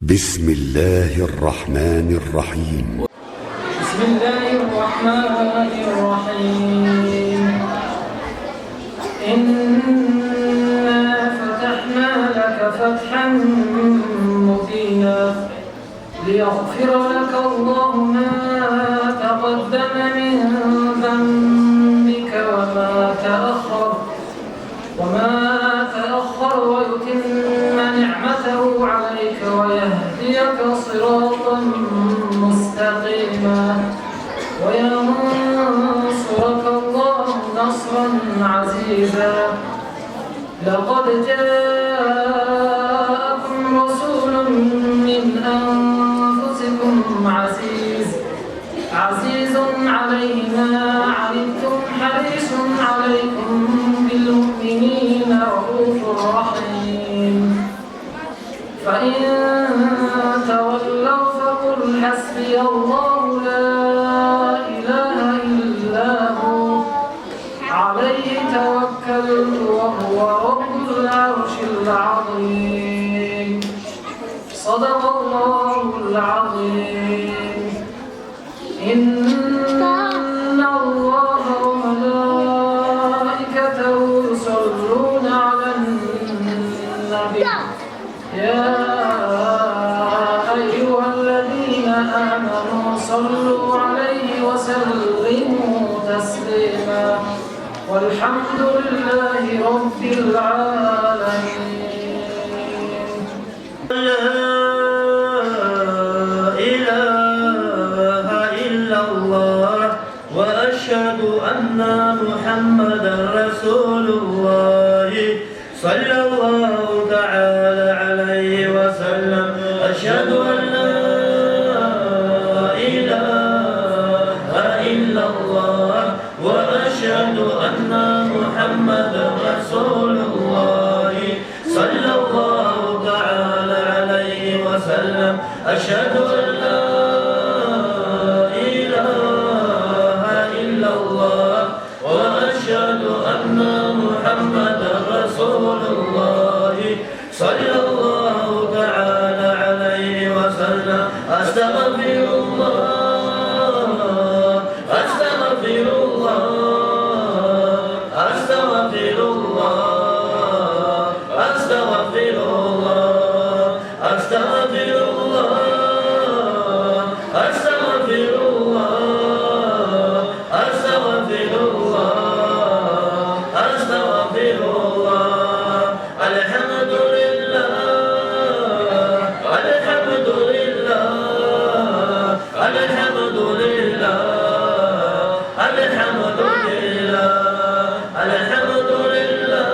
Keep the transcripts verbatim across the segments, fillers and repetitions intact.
بسم الله الرحمن الرحيم. بسم الله الرحمن الرحيم. إنا فتحنا لك فتحا مبينا. ليغفر لك الله ما تقدم من ذنبك وما تأخر، وما تأخر ويتم نعمته عليك ويهديك صراطا مستقيما وينصرك الله نصرا عزيزا. لقد جاءكم رسول من أنفسكم عزيز، عزيز عليه ما عنتم حريص عليكم بالمؤمنين رءوف رحيم. فإن تولوا فقل حسبي الله لا إله إلا هو عليه توكلت وهو رب العرش العظيم. صدق الله العظيم. إن الله وملائكته يصلون على النبي. يا أيها الذين آمنوا صلوا عليه وسلموا تسليما. والحمد لله رب العالمين. لا إله إلا الله، وأشهد أن محمدا رسول الله، صلى الله تعالى عليه وسلم. أشهد أن لا إله إلا الله، وأشهد أن محمدا رسول الله، صلى الله تعالى عليه وسلم. أشهد أن لا إله إلا الله، وأشهد أن محمدا رسول الله، صلى الله تعالى عليه وسلم. أستغفر الله، أستغفر الله، أستغفر الله، أستغفر الله، أستغفر الله، أستغفر الله، أستغفر الله، أستغفر الله. الحمد لله، الحمد لله، الحمد لله، الحمد لله، الحمد لله،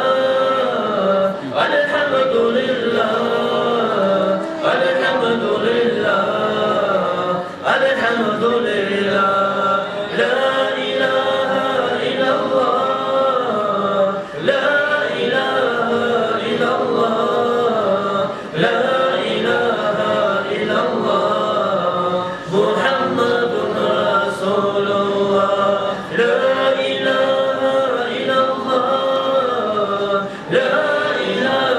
الحمد لله، الحمد لله، الحمد لله. لا إله إلا الله، لا إله إلا الله، لا إله إلا الله، محمد رسول الله. لا إله إلا الله، لا إله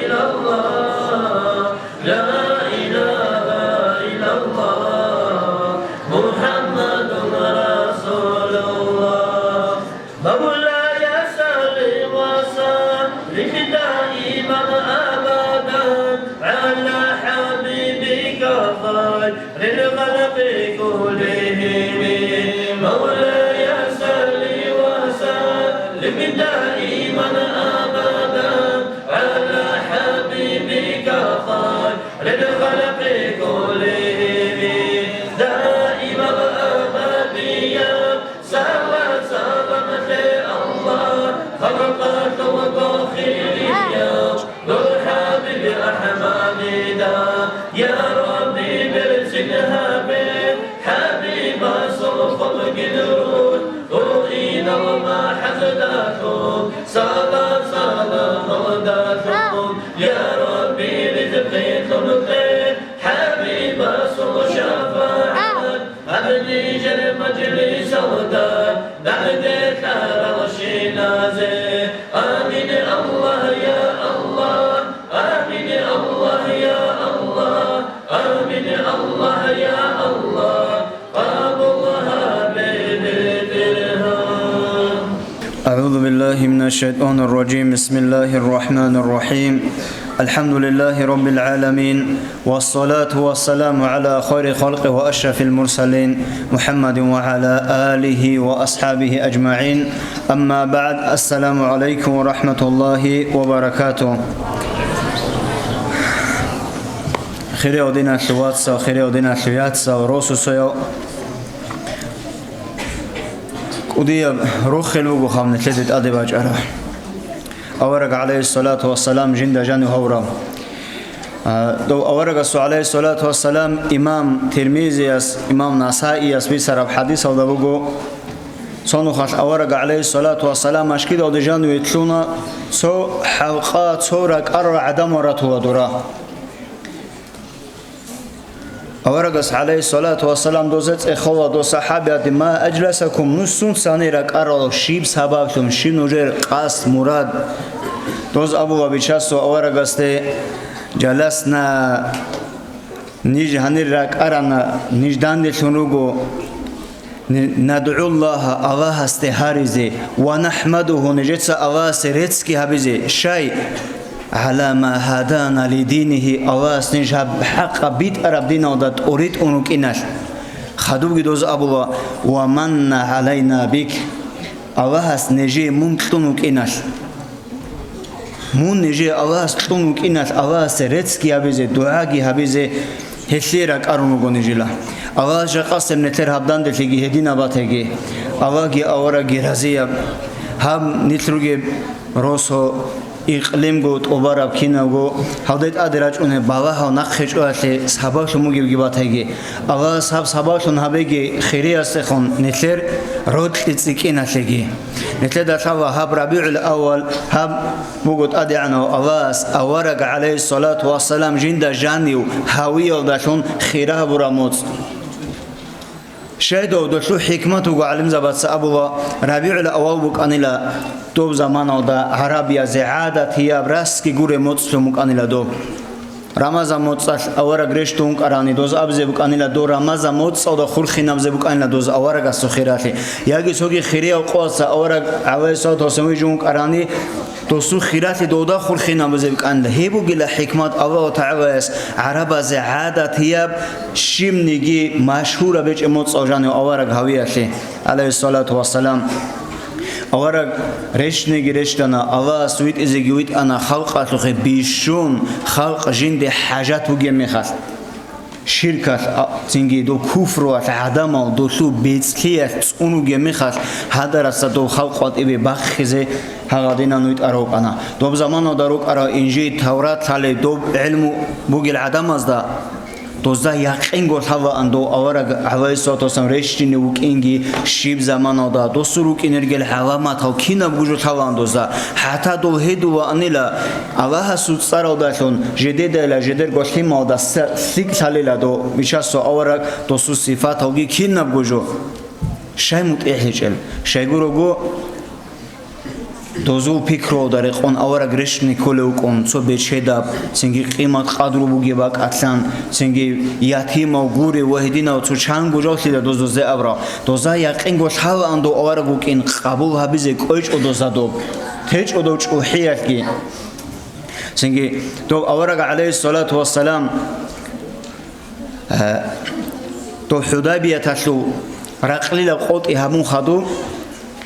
إلا الله، لا إله إلا الله، محمد رسول الله. مولاي صل وسلم دائما أبدا على حبيبك خير الخلق كلهم. مولاي صل وسلم دائما أبدا على حبيبك خير الخلق كلهم. دائما أبديا صلاة سلام لله، خلقك وطاهرية، نور حبيب أحمد دا. يا ربي برسنها بين حبيب صلخ القدرون، وإن ما حزداتهم صلاة سلام مولداتهم. يا ربي رزقي خلقي حبيب صلخ شفاعة، أبني جل مجلس أوداد، بعد ثار الشينازي. آمين الله يا الله، آمين الله يا الله. من الشيطان الرجيم. بسم الله الرحمن الرحيم. الحمد لله رب العالمين. والصلاة والسلام على خير خلقه وأشرف المرسلين محمد وعلى آله وأصحابه أجمعين. أما بعد. السلام عليكم ورحمة الله وبركاته. Хириял диналъул вацал, хириял диналъул яцал, росасаял. КӀудияб рохел буго гьаб нилъеде тӀаде бачӀараб. Авараг, гӀалайгьиссалату вассалам, жинда жанив гьавурав. А, дов аварагасул, гӀалайгьиссалату вассалам, имам Тирмизияс, имам Насаияс бицараб хӀадисалда буго, цо нухалъ авараг, гӀалайгьиссалату вассалам, машгидалде жаниве лъуна, цо хӀалкъа, цо ракӀарал гӀадамал ратула дора. Аварагас, гӀалайгьиссалату вассалам, дозе цӀехола дос сахӀабияде: «Ма аджласакум, нуж сунцани ракӀарал, щиб сабаблъун, щиб нужер къасд, мурад?» Доз абула бичасул аварагасде: «Жаласна, ниж гьанир ракӀарана, ниж данделъун руго». НадгӀуллагьа, Аллагьасде гьаризе, ва нахӀмадугьу, нижеца Аллагьасе реццги гьабизе, щай? ГӀала ма гьадана лидинигьи, Аллагьас ниж гьаб хӀакъаб битӀараб диналда тӀоритӀун рукӀиналъ. Хадубги доз абула: «Ва манна гӀалайна бик», Аллагьас нижее мун кьун вукӀиналъ. Мун нижее Аллагьас кьун вукӀиналъ, Аллагьасе реццги гьабизе, дугӀаги гьабизе, гьелъие ракӀарун руго нижила. Аллагьас жакъасеб нилъер гьаб данделъиги гьединаб батеги, Аллагьги аварагги разияб. Гьаб нилъ ругеб росо, икълимго тӀубараб кинабго, гьалде тӀаде рачӀунеб балагьал нахъе чӀвалалъе сабаблъун бугебги батайги, Аллагьас гьаб сабаблъун гьабеги хириясдехун нилъер рокьи цӀикӀкӀиналъеги. Нилъеда лъала гьаб РабигӀул-аввал, гьаб буго ТӀадегӀанав Аллагьас авараг, гӀалайгьиссалату вассалам, жинда жанив гьавиялдалъун хира гьабураб моцӀ. Щай дов, долъул хӀикмат вуго, гӀалимзабаца абула, РабигӀул-аввал букӀанила доб заманалда гӀарабиязе гӀадатияб расги гуреб моцӀлъун букӀанила доб. Рамазан моцӀалъ авараг рещтӀун вукӀарани, доз абизе букӀанила, дов Рамазан моцӀалда хурхинабизе букӀанила доз аварагасул хиралъи. Яги цоги хирияв къоялъ авараг, гӀалайгьиссалату вассалам, вижун вукӀарани, досул хиралъи довда хурхинабизе букӀанила. Гьеб бугила хӀикмат, Аллагьу ТагӀалаяс гӀарабазе гӀадатияб, щибниги машгьураб гьечӀеб моцӀал жанив авараг гьавиялъе, гӀалайгьиссалату вассалам. Авараг рещтӀинеги рещтӀана, Аллагьас витӀизеги витӀана, халкъалъухъе бищун, халкъ жинде хӀажат бугеб мехалъ. Ширкалъ, а, цинги дов куфруялъ, гӀадамал долъул бецӀлъиялъ цӀун вугеб мехалъ, гьадарасда дов халкъ ватӀибе бахъизе гьагъадинан витӀарав вукӀана. Доб заманалда рукӀарал Инжил, Таврат лъалеб доб гӀелму бугел гӀадамазда, дозда якъинго лъалаан дов авараг, гӀалайгьиссалату вассалам, рещтӀине вукӀинги, щиб заманалда досул рукӀине ругел гӀаламатал кинабго жо лъалаан дозда. ХӀатта дов гьедулаанила, Аллагьасул цӀаралдалъун, жедедайила жедерго лъималда са-, лъикӀ лъалила дов, бичасул авараг, досул сифаталги кинабго жо. Щай мутӀигӀ гьечӀел? Щайгурого, дозул пикруялда рекъон авараг рещтӀине кколев вукӀун, цо бечедаб, цинги къимат-къадру бугеб бакӀалъан, цинги ятимав гурев ва гьединав цо чанго жаллъила доз дозде абураб. Дозда якъинго лъалаан дов авараг вукӀин, къабул гьабизе кӀвечӀо дозда доб. ТечӀо дов чӀухӀиялъги. Цинги дов авараг, гӀалайгьиссалату вассалам, Э, дов ХӀудайбияталъул ракълилаб къотӀи гьабун хадуб,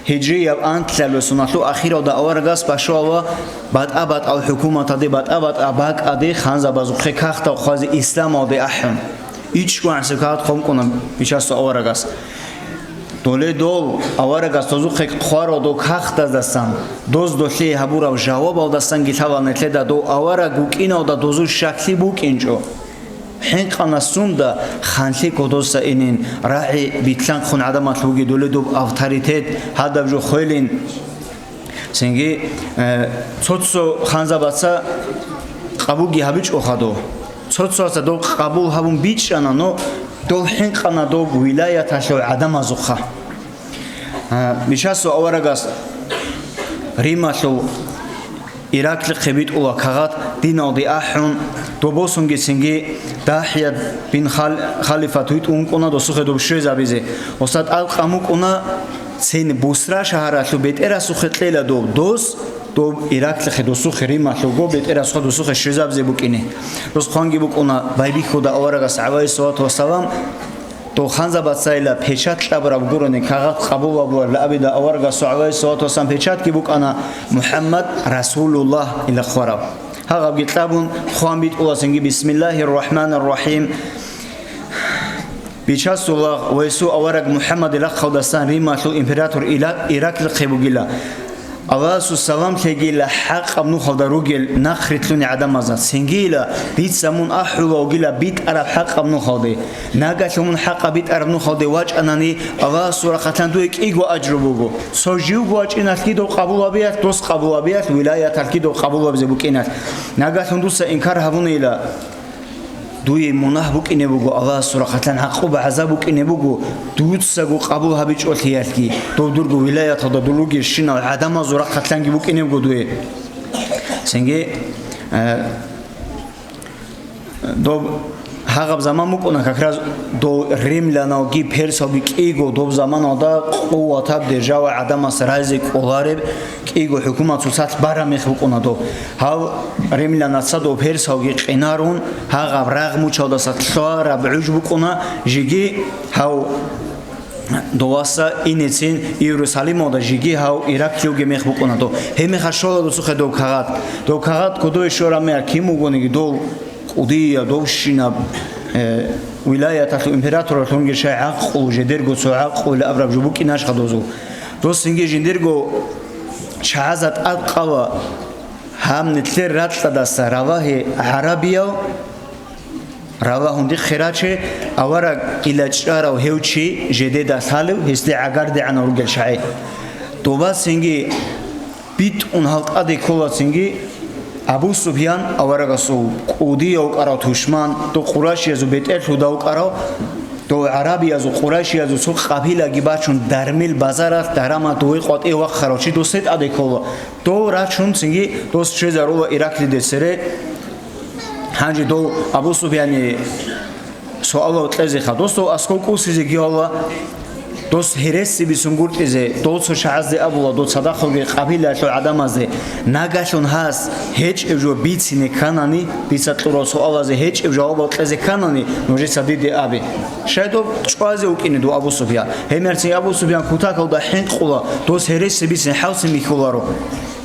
гьижрияб анлъабилеб соналъул ахиралда аварагас башугьала батӀа-батӀал хӀукуматалде, батӀа-батӀа бакӀалде ханзабазухъе кагътал хъвазе исламалде ахӀун. ИчӀго гӀанасеб кагът хъван букӀуна бичасул аварагас. Доле дол аварагас дозухъе хъварал дов кагътаздасан, доз долъее гьабураб жавабалдасанги лъала нилъеда дов авараг вукӀиналда дозул щаклъи букӀинчӀо. ХӀинкъана сунда ханлъи кодоса инин, рагӀи битлъанхъун гӀадамалъ бугедуле доб авторитет гьадаб жо хвелин. Цинги, э, цо-цо ханзабаца къабулги гьабичӀо хадув. Цо-цояца дов къабул гьабун бичӀчӀана, но дов хӀинкъана доб вилаяталъул гӀадамазухъа. А, Бичасул аварагас Рималъул Ираклихъе битӀула кагъат диналде ахӀун, доб босунгицинги Дахият бин Хал-, Халифат витӀун вукӀуна досухъе доб щвезабизе. Гьесда тӀадкъан букӀуна Цин Бусра шагьаралъул бетӀерасухъе кьела дов дос, дов Ираклихъе досухъе, Рималъулго бетӀерасухъе досухъе щвезабизе букӀине. Дос хъванги букӀуна байбихьуда аварагас, гӀалайгьиссалату вассалам, дов ханзабацайила печать кьабураб гурони, кагъат къабул гьабурал абида аварагасул, гӀалайгьиссалату вассалам, печатги букӀана: «МухӀаммад Расулуллагь», ила хъвараб. Гьагъабги кьабун, хъван битӀула цинги: «Бисмиллагьир рахӀманир рахӀим». Бичасула гьесул авараг МухӀаммадил рахъалдасан Рималъул император Ила-, Ираклихъе бугила. Аллагьасул салам лъегила хӀакъаб нухалда ругел нахърилълъуни гӀадамазда. Цингийила, дица мун ахӀула вугила битӀараб хӀакъаб нухалде. Нагагьлъун мун хӀакъаб битӀараб нухалде вачӀанани, Аллагьасул рахъалъан дуе кӀиго ажру буго. Цо живго вачӀиналъ кидав къабул гьабиялъ, дос къабул гьабиялъ, вилаяталъ кидав къабул гьабизе букӀиналъ. Нагагьлъун дуца инкар гьабунила, дуе мунагь букӀине буго, Аллагьасул рахъалъан гӀакъуба-гӀазаб букӀине буго, дуцаго къабул гьабичӀолъиялъги, дов дурго вилаяталда дур ругелщинал гӀадамазул рахъалъанги букӀине буго дуе. Цинги, э, доб гьагъаб заман букӀуна, как раз дов римляналги персалги кӀиго доб заманалда къуватаб держава гӀадамас разе кӀолареб, кӀиго хӀукумат цоцалъ бараб мех букӀуна доб. Гьав римлянаца дов персалги къинарун, гьагъаб рагъ мучалдаса лъараб гӀуж букӀуна, жеги гьав доваса инецин Иерусалималда, жеги гьав Ираклиялги мех букӀуна дов. Гьеб мехалъ щола досухъе дов кагъат. Дов кагъат кодове щвараб мехалъ кин вугониги дов кӀудияб, довщинаб, э, вилаяталъул императоралъунги шай гӀакълу, жидерго цо гӀакълуйилан абураб жо букӀинашха дозул. Дос цинги жиндирго чагӀазда тӀадкъала гьаб нилъер ракьалдаса равагьи гӀарабияв, равагьун дихъе раче, аварагила чӀарав гьев чи жидеда лъалев, гьесде гӀагардегӀанав ругел шагӀи. Доба цинги битӀун гьал тӀаде ккола цинги Абу Суфьян, аварагасул кӀудияв вукӀарав тушман, дов къурайшиязул бетӀерлъуда вукӀарав, дов гӀарабиязул, къурайшиязул цо къабилаги бачун, дармил базаралъ дарамал дове къватӀиве вахъарав чи досде тӀаде ккола. Дов рачун цинги дос чвезарула Ираклиде цере. Гьанже дов Абу Суфьяне суалал кьезеха. Дос дов аскӀов кӀусизе гьавула, дос гьереси бицун гуртӀизе, дов цо чагӀазде абула, дов цадахъ ругел къабилаялъул гӀадамазде: «Нагагьлъун гьас гьечӀеб жо бицине кканани, дица кьурал суалазе гьечӀеб жавабал кьезе кканани, нужеца диде абе». Щай дов чӀвазе вукӀине дов Абу Суфьян. Гьеб мехалъ цин Абу Суфьян кутакалда хӀинкъула, дос гьереси бицин хӀалцин бихьуларо.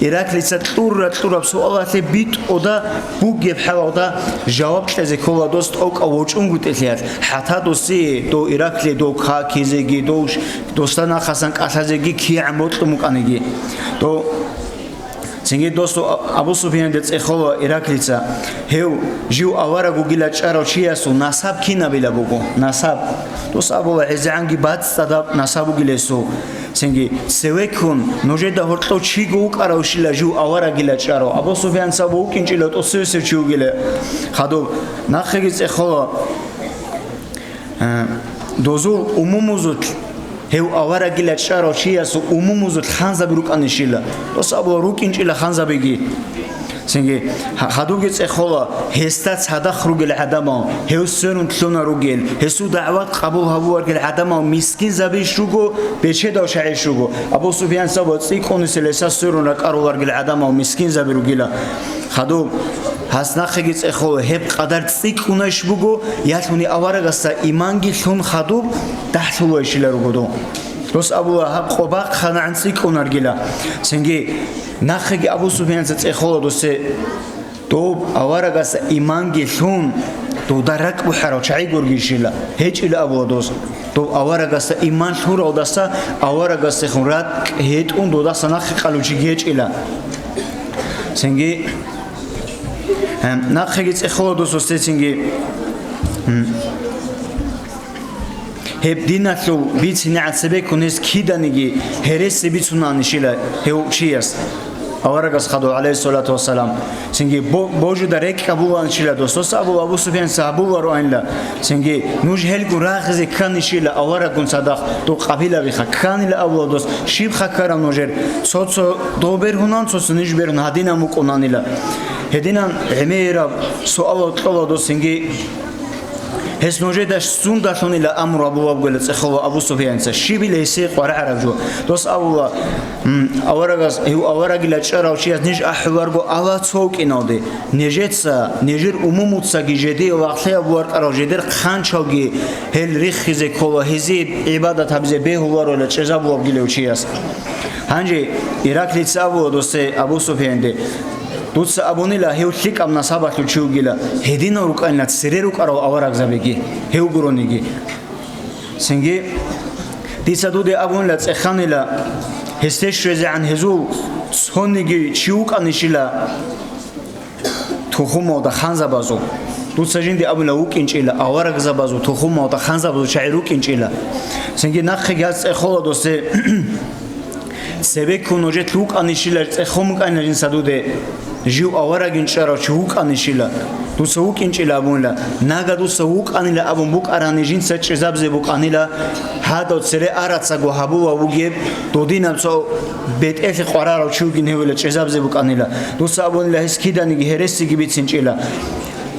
Ираклица кьура-кьураб суалалъе битӀуда бугеб хӀалалда жаваб кьезе ккола дос тӀокӀав вочӀунгутӀилъиялъ. ХӀатта досие, дов Ираклие, дов какизеги, дов ш-, досда нахъасан кӀалъазеги кигӀан бокьун букӀаниги. Дов, цинги дос А-, Абу Суфьянде цӀехола Ираклица: «Гьев жив авараг вугила чӀарав чиясул насаб кинабила буго?» Насаб. Дос абула: «ГӀезегӀанги бацӀцӀадаб насаб бугила гьесул». Цинги: «Цевеккун нужеда гьоркьов чиго вукӀаравщила жив аварагила чӀарав?» Абу Суфьян цо вукӀинчӀила тӀоцевесев чи вугила. Хадуб, нахъеги цӀехола, э, дозул умумузулъ гьев аварагила чӀарав чиясул умумузулъ ханзаби рукӀанищила. Дос абула: «РукӀинчӀила ханзабиги». Цинги, ха-, хадубги цӀехола, гьесда цадахъ ругел гӀадамал, гьев сверун лъуна ругел, гьесул дагӀват къабул гьабуваргел гӀадамал мискинзабищ руго, бечедав шагӀищ руго. Абу Суфьян саба цӀикӀкӀунисел гьесда сверун ракӀаруларгел гӀадамал мискинзаби ругила. Хадуб, гьас нахъеги цӀехола, гьеб къадар цӀикӀкӀунайщ буго, ялъуни аварагасда иманги лъун хадуб, дагьлъулайщила руго дов. Дос абула: «Гьаб къо бахъанагӀан цӀикӀкӀунаргила». Цинги, нахъеги Абу Суфьянца цӀехола досе: «Доб аварагасда иманги лъун, дуда ракӀбухӀарав чагӀи гургищила?» ГьечӀила абула дос. Доб аварагасда иман лъуралдаса аварагасдехун ракӀ гьетӀун дудаса нахъе къалучи гьечӀила. Цинги, гьем, нахъеги цӀехола дос гьесде цинги, гьеб диналъул бицинегӀан цебеккун гьес киданиги гьереси бицунанищила гьев чияс, аварагас хадув, гӀалайгьиссалату вассалам. Цинги бо-, божуда рекӀкӀ гьабуланищила дос. Дос абула Абу Суфьянца гьабулароанила. Цинги: «Нуж гьелгун рагъизе кканищила авараггун цадахъ дов къабилабиха». Кканила абула дос. Щибха ккарав нужер? Цо-цо дов бергьунан, цо-цо ниж бергьун гьадинан букӀунанила. Гьединан гӀемераб суалал кьола дос цинги. Гьес нужеда сундалъунила амру гьабулеб бугила цӀехола Абу Суфьяница, щибила гьесие къваригӀараб жо. Дос абула, м, аварагас, гьев аварагила чӀарав чияс ниж ахӀуларго ала цо вукӀиналде, нижеца, нижер умумуцаги жедие лагълъи гьабуларкьарал жедер хъанчалги гьел риххизе ккола, гьезие гӀибадат гьабизе бегьуларола чӀезабулеб бугила гьев чияс. Гьанже Ираклица абула досде, Абу Суфьянде, дуца абунила гьев лъикӀаб насабалъул чи вугила, гьединав рукӀанила цере рукӀарал аварагзабиги, гьев гурониги. Цинги дица дуде абунила цӀеханила, гьесде щвезегӀан гьезул цониги чи вукӀанищила тухумалда ханзабазул. Дуца жинде абула вукӀинчӀила, аварагзабазул тухумалда ханзабазул чагӀи рукӀинчӀила. Цинги нахъеги гьаз цӀехола досде, цебеккун нужетлъ вукӀанищила цӀехун букӀанила жинца дуде, жив аварагин чӀарав чи вукӀанищила, дуца вукӀинчӀила абунила, нага дуца вукӀанила абун букӀарани жинца чӀезабзе букӀанила, гьадав цере арацаго гьабула вугеб, додинаб цо бетӀерлъи къварарав чи вугин гьевила чӀезабзе букӀанила. Дуца абунила гьес киданиги гьересиги бицинчӀила.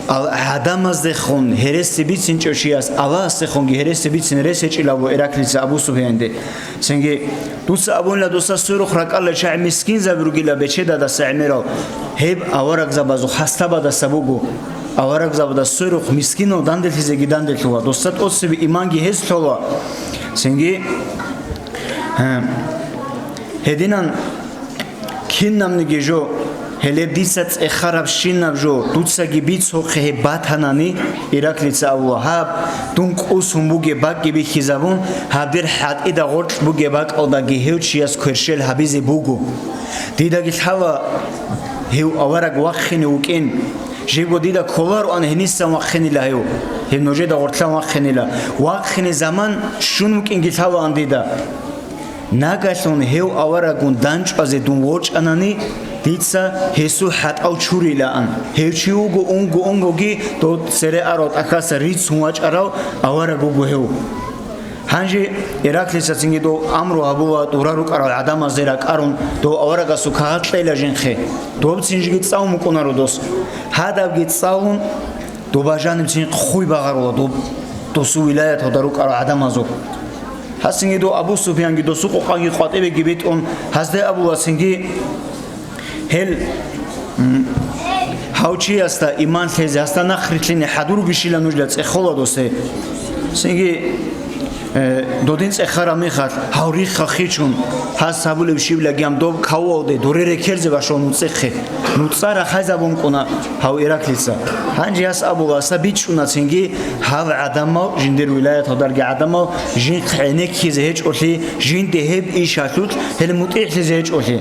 Ал-, гӀадамаздехун гьереси бицинчӀев чияс Аллагьасдехунги гьереси бицин рес гьечӀила абу Ираклица Абу Суфьянде. Цинги дуца абунила, дуца сверухъ ракӀалда чагӀи мискинзаби ругила бечедадаса гӀемерал, гьеб аварагзабазул хасабадаса буго. Аварагзабада сверухъ мискинал данделъизеги данделъула, дуца тӀоцебе иманги гьез лъола. Цинги, гье, гьединан кинабниги жо, гьелеб дица цӀехарабщинаб жо дуцаги бицухъе гьеб батанани, Ираклица абула, гьаб, дун кӀусун бугеб бакӀги бихьизабун, гьаб дир хӀатӀида гъоркь бугеб бакӀалдаги гьев чияс кверщел гьабизе буго. Дидаги лъала гьев авараг вахъине вукӀин. Жего дида кколароан гьенисан вахъинила гьев, гьев нужеда гъоркьан вахъинила. Вахъине заман щун вукӀинги лъалаан дида. Нагагьлъун гьев аварагун данчӀвазе дун ворчӀанани, дица гьесул хӀатӀал чурилаан. Гьев чи вуго унго-унгоги дов цере арал тӀахьаса рицун вачӀарав авараг вуго гьев. Гьанже Ираклица цинги дов амру гьабула, дура рукӀарал гӀадамазде ракӀарун, дов аварагасул кагъат кьела жинхъе. Дов цинжиги цӀалун букӀунаро дос. Гьадабги цӀалун, доба жаниб цин хъуй багъарула доб, досул вилаяталда рукӀарал гӀадамазул. Гьасинги дов Абу Суфьянги досул къокъанги къватӀибеги битӀун, гьазде абула цинги, гьел, м, гьав чиясда иман лъезе, гьасда нахърилълъине хӀадургищила нужда цӀехола досе. Цинги, э, додин цӀехараб мехалъ, гьав рихха хичун, гьас гьабулеб щиблаги гьам доб кавуалде дуре рекерзе башо нуцӀехъе. НуцӀа рахайзабун кӀуна гьав Ираклица. Гьанже гьас абула, са бичӀчӀуна цинги, гьав гӀадамал, жиндир вилаяталдарги гӀадамал, жинхъ гӀенеккизе гьечӀолъи, жинде гьеб иш гьалъулъ гьел мутӀигӀлъизе гьечӀолъи.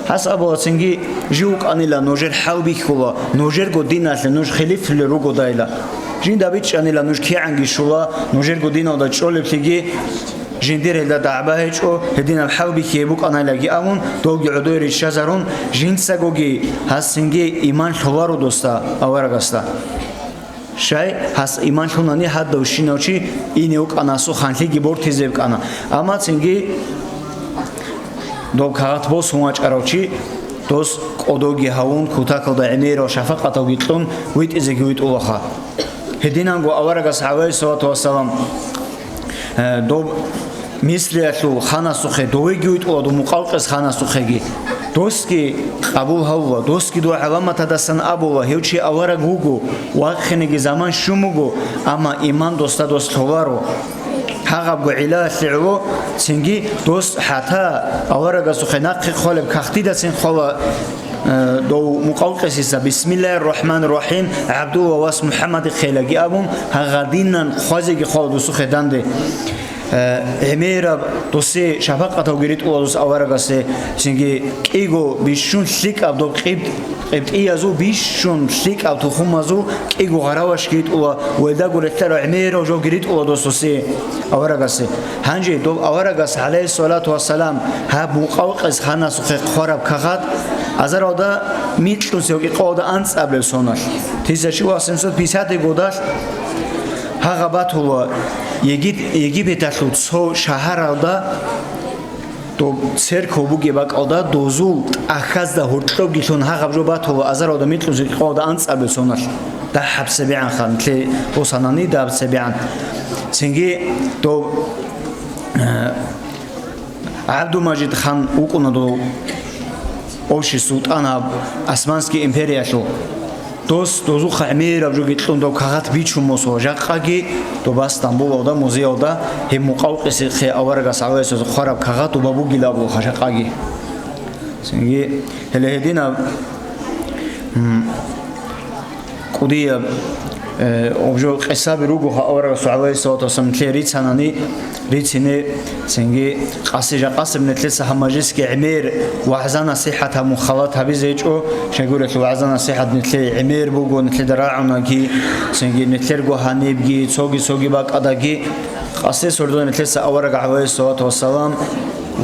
Гьас абула цинги, жив вукӀанила нужер хӀалбихьула, нужерго диналъе нуж хилифлъулел ругодайила. Жинда бичӀчӀанила нуж кигӀанги щула, нужерго диналда чӀолеблъиги, жиндир гьелда дагӀба гьечӀо, гьединаб хӀалбихьи гьеб букӀанайлаги абун, довги гӀодой риччазарун, жинцагоги гьас цинги иман лъоларо досда, аварагасда. Щай, гьас иман лъунани гьадавщинав чи ине вукӀана, асул ханлъиги бортизе букӀана. Амма цинги доб кагъат босун вачӀарав чи, дос кӀодоги гьавун, кутакалда гӀемерал шафакъаталги кьун, витӀизеги витӀулаха. Гьединанго аварагас, гӀалайгьиссалату вассалам, э, доб Мисриялъул ханасухъе довеги витӀула, дов Мукъавкъис ханасухъеги. Досги къабул гьавула, досги дов гӀаламатадасан абула, гьев чи авараг вуго, вахъинеги заман щун буго, амма иман досда дос лъоларо. Гьагъабго гӀилалъе гӀоло, цинги дос хӀатта аварагасухъе нахъе хъвалеб кагътидацин хъвала, э, дов Мукъавкъисица, «Бисмиллагьир рахӀманир рахӀим, ГӀабдулла вас МухӀаммадихъелаги», абун, гьагъадинан хъвазеги хъвала досухъе данде. Э, гӀемераб досе шафакъаталги ритӀула дос аварагасе, цинги кӀиго бищун лъикӀаб доб къиб-, къибтӀиязул бищун лъикӀаб тухумазул кӀиго гъаравашги ритӀула, велдаго релълъарав гӀемерав жоги ритӀула дос досе аварагасе. Гьанже доб аварагас, гӀалайгьиссалату вассалам, гьаб Мукъавкъис ханасухъе хъвараб кагъат азаралда микьнусев кӀикъоялда анцӀабилеб соналъ, тысяча восемьсот пятидесятый годалъ, гьагъа батула Егит-, Египеталъул цо шагьаралда доб церков бугеб бакӀалда дозул тӀахьазда гьоркьобги лъун гьагъаб жо батула азаралда микьнусев кӀикъоялда анцӀабилеб соналъ. дагьаб цебегӀан хан, нилъее босанани дагьаб цебегӀан. Цинги дов, э, ГӀабдулмажид хан вукӀуна дов общий султӀанаб Османский империялъул. Дос дозухъа гӀемераб жоги кьун дов кагъат бичун босула. Жакъаги доба Стамбулалда, музеялда гьеб Мукъавкъисихъе аварагас гӀалайгьиссалату хъвараб кагъат доба бугилан абулаха жакъаги. Цинги гьеле гьединаб, м, кӀудияб, э, обжо къисаби ругоха аварагасул гӀалайгьиссалату вассалам нилъее рицанани, рицине, цинги къаси жакъасеб нилъеца гьаб мажлисги гӀемер вагӀза-насихӀат гьабун халат гьабизе гьечӀо, щайгурелъул вагӀза-насихӀат нилъее гӀемер буго, нилъеда рагӀунаги, цинги нилъерго гьанибги, цоги-цоги бакӀадаги, къаси сордо нилъеца авараг гӀалайгьиссалату вассалам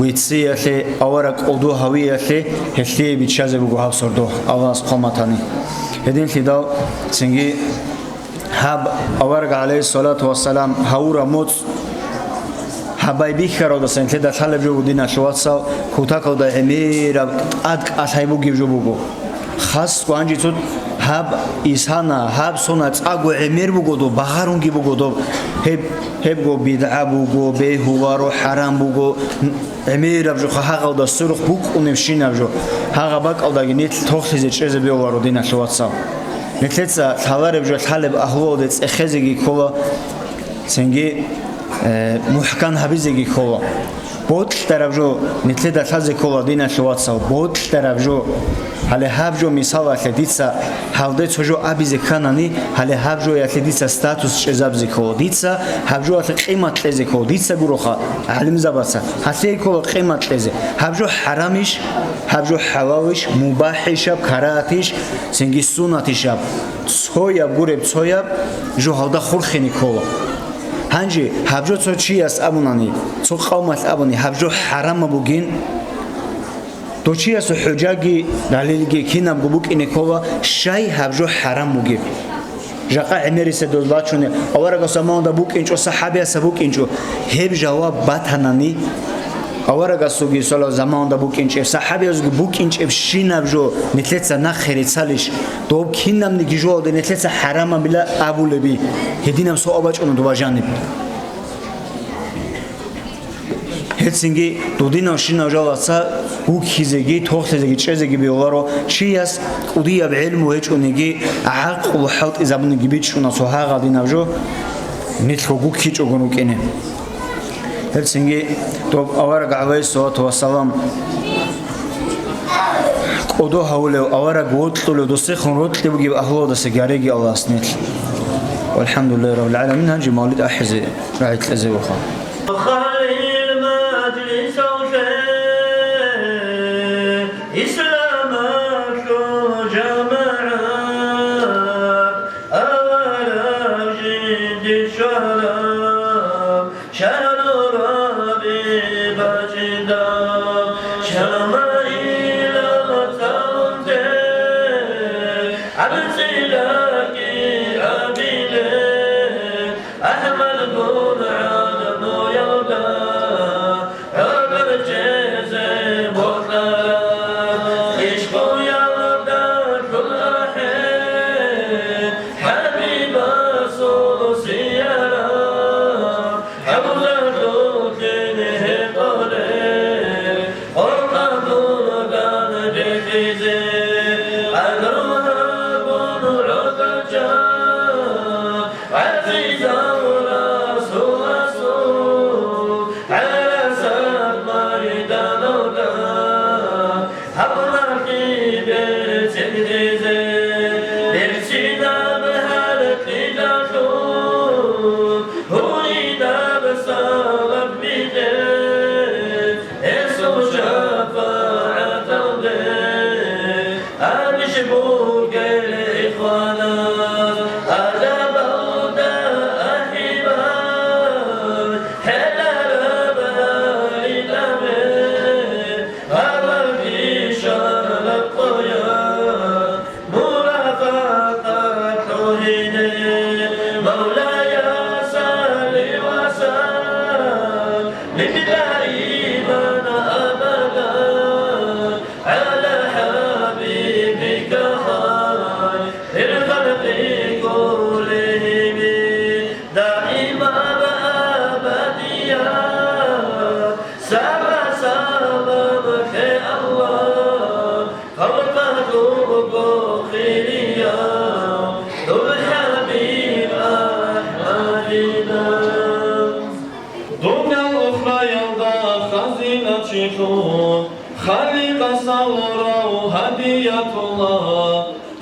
вициялъе, авараг кӀодо гьавиялъе гьелъие биччазе буго гьаб сордо, Аллагьас хъван батани. Гьединлъидал цинги гьаб авараг гӀалайгьиссалату вассалам гьавураб моцӀ гьабай бихьаралдаса нилъеда лъалеб жо буго, диналъул вацал, кутакалда гӀемераб тӀад кӀалъай бугеб жо буго. Хасго гьанже цо гьаб исана, гьаб сона цӀакъго гӀемер буго доб, багъарунги буго доб. Гьеб, гьебго бидгӀа буго, бегьуваро, хӀарам буго, гӀемераб жо, гьагъалда сверухъ букӀунебщинаб жо. Гьагъа бакӀалдаги нилъ тохлъизе чӀезе бегьуваро, диналъул вацал. Нилъеца лъалареб жо лъалеб агьлуялде цӀехезеги ккола, цинги, э, мухӀкан гьабизеги ккола. Бокьараб жо нилъеда лъазе ккола, диналъул вацал, бокьараб жо. Гьале гьаб жо мисалалъе дица гьалде цо жо абизе кканани, гьале гьаб жоялъе дица статус чӀезабизе ккола, дица гьаб жоялъе къимат кьезе ккола, дица гуроха гӀалимзабаца. Гьалъе ккола къимат кьезе. Гьаб жо хӀарамищ, гьаб жо хӀалалищ, мубахӀищаб, карагьатищ, цинги суннатищаб. Цояб гуреб, цояб жо гьалда хурхине ккола. Гьанже гьаб жо цо чияс абунани, цо къавмалъ абуни, гьаб жо хӀарамаб бугин, дов чиясул хӀужаги, далилги кинабго букӀине ккола, щай гьаб жо хӀарам бугеб. Жакъа гӀемерисеб доз бачунеб, аварагасул заманалда букӀинчӀо, сахӀабиясда букӀинчӀо, гьеб жаваб батанани, аварагасулги саллаллагьу заманалда букӀинчӀеб, сахӀабиязулги букӀинчӀебщинаб жо нилъеца нахъе рецалищ, доб кинабниги жоялде нилъеца хӀарамабила абулеби, гьединаб суал бачӀуна доба жаниб. Гьецинги дудинавщинав жалаца гуккизеги, тохлъизеги, чӀезеги бегьуларо, чияс кӀудияб гӀелму гьечӀониги, гӀакълу хӀалтӀизабуниги бичӀчӀуна цо гьагъадинаб жо, нилъго гуккичӀогун рукӀине. Гьецинги доб авараг гӀалайгьиссалату вассалам кӀодо гьавулев, авараг вокьулев, досехун рокьи бугеб агьлуялдаса гареги Аллагьас нилъ. ВалхӀамдулиллагьи раббил гӀаламин, гьанже мавлид ахӀизе рагӀи кьезе вуха. Халил мажлисалъе исламалъул жамагӀат, авараг жинди щвараб шагьру РабигӀ бачӀида, Шамаилал цалунте, гӀабцӀилаги абиле, АхӀмад гургӀан муялда, гӀодор чӀезе бокьараб, ишкъуялда лъугьахӀе, ХӀабибасул сияраб, ХӀамзатуллин гьекъоле, Къуръан гургӀан бихьизе, къадру гьабун гӀодор чӀа, гӀазизав Расул, Расул, ГӀарасат майданалда, гьаб нахъе берцин гьезе, берцинаб гьаркьидалъун, гьуридаб сабаб битӀе, гьесул шапагӀаталде. Абищ бугел ихванал адабалда ахӀибал, хӀелараб гьарилабе, гьалаб ишараб къоя, мурафакъат лъугьине. Мавлая, салли ва саллим даиман абадан. على حبيبك خير الخلق Халикъас гьавурав гьадиятулла,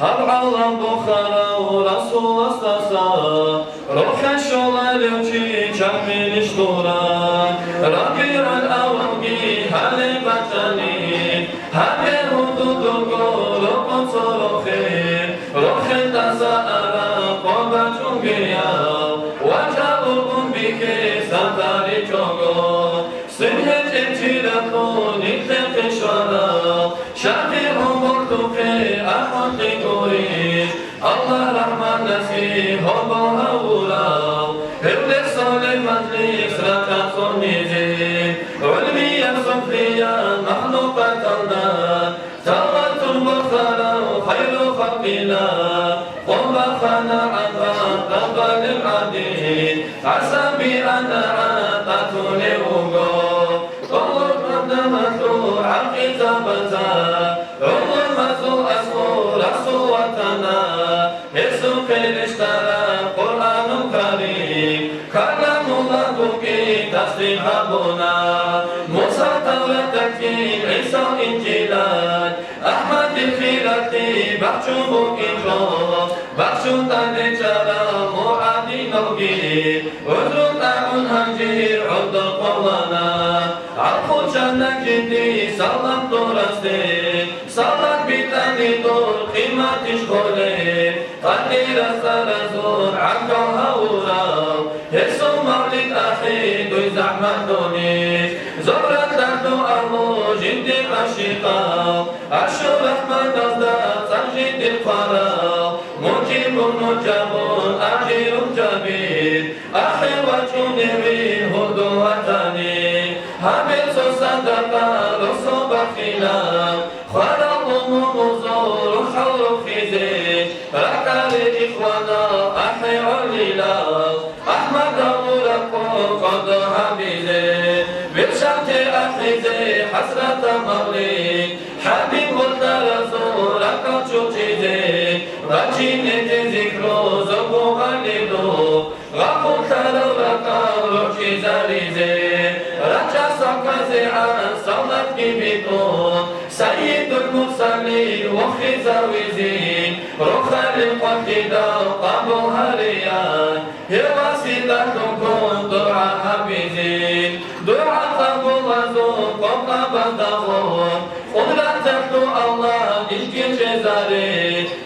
гьаб гӀалам бухарав Расуласдаса, рохел щоларев чи чагӀи нищ гураб. РабигӀул-аввалги гьале бачӀани, гьабе гьудудулго рокъо цо рохел, рохелдаса араб къо бачӀунгеяв, вачӀа бургъун бихьес гьанкъаричӀого. Цин гьечӀеб чи ракьун нилъехъе щварав, щай гьумбуллъухъе ахӀунтӀи гурищ, Аллагь рахӀманасги гьобо гьавурав, гьев дер солеб мажлис ракӀа цӀунизе, гӀолмиял сухӀриял махлукъаталда, Салаватун бухарав хайру халкъила, къо бахана гӀадаб рабалел гӀадин, гӀасаби анагӀат атулев вуго. ТӀоло къадамалъул гӀакъидабазда, гӀуламазул аскӀор расул ватана, гьесухъе рещтӀараб Къуръанул Карим, Каламуллагь бугин тасдикъ гьабуна, Муса Тавраталъ, ГӀисал Инжилалъ, АхӀмадил хиралъе бахчун букӀин жо, бахчун тӀадчӀарал мугӀадиналги, гӀузру тӀагӀун гьанже гӀодор къолана, гӀалхул чанагиди салам дурасде, салам битӀани дур къиматищ холеб. Къадирас цӀаразул гӀахьал гьавурав, гьесул мавлид ахӀи дуй захӀматунищ. Зобралда дугӀаго жинди гӀашикъал, Ашур рахӀматалда цӀар жиндир хъварал, мужибун мужабун ахирун жабир, ахӀи вачӀуневин гьудул ватани, гьабе цо садакъа росо бахилал, хварал умумузул рухӀал рухизе, ракӀале ихванал ахӀи гӀолилал, АхӀмадал ракъо кӀодо гьабизе, вешалте ахӀизе хӀасратаб мавлид, ХӀабибул даразул ракӀал чучӀизе, бачинезе зикру зобу гъалилу, гъапуллъарал ракӀал рорчӀизаризе, рачӀа сахъазегӀан салатги битӀун, Сайидул Мурсалин вохизавизе, рохалил къватӀидал къабул гьариян, гьев васитӀалъун ккун дугӀа гьабизе, дугӀа къабулазул къокъабазда гъун, Къудраталъул Аллагь, нижги чӀезаре,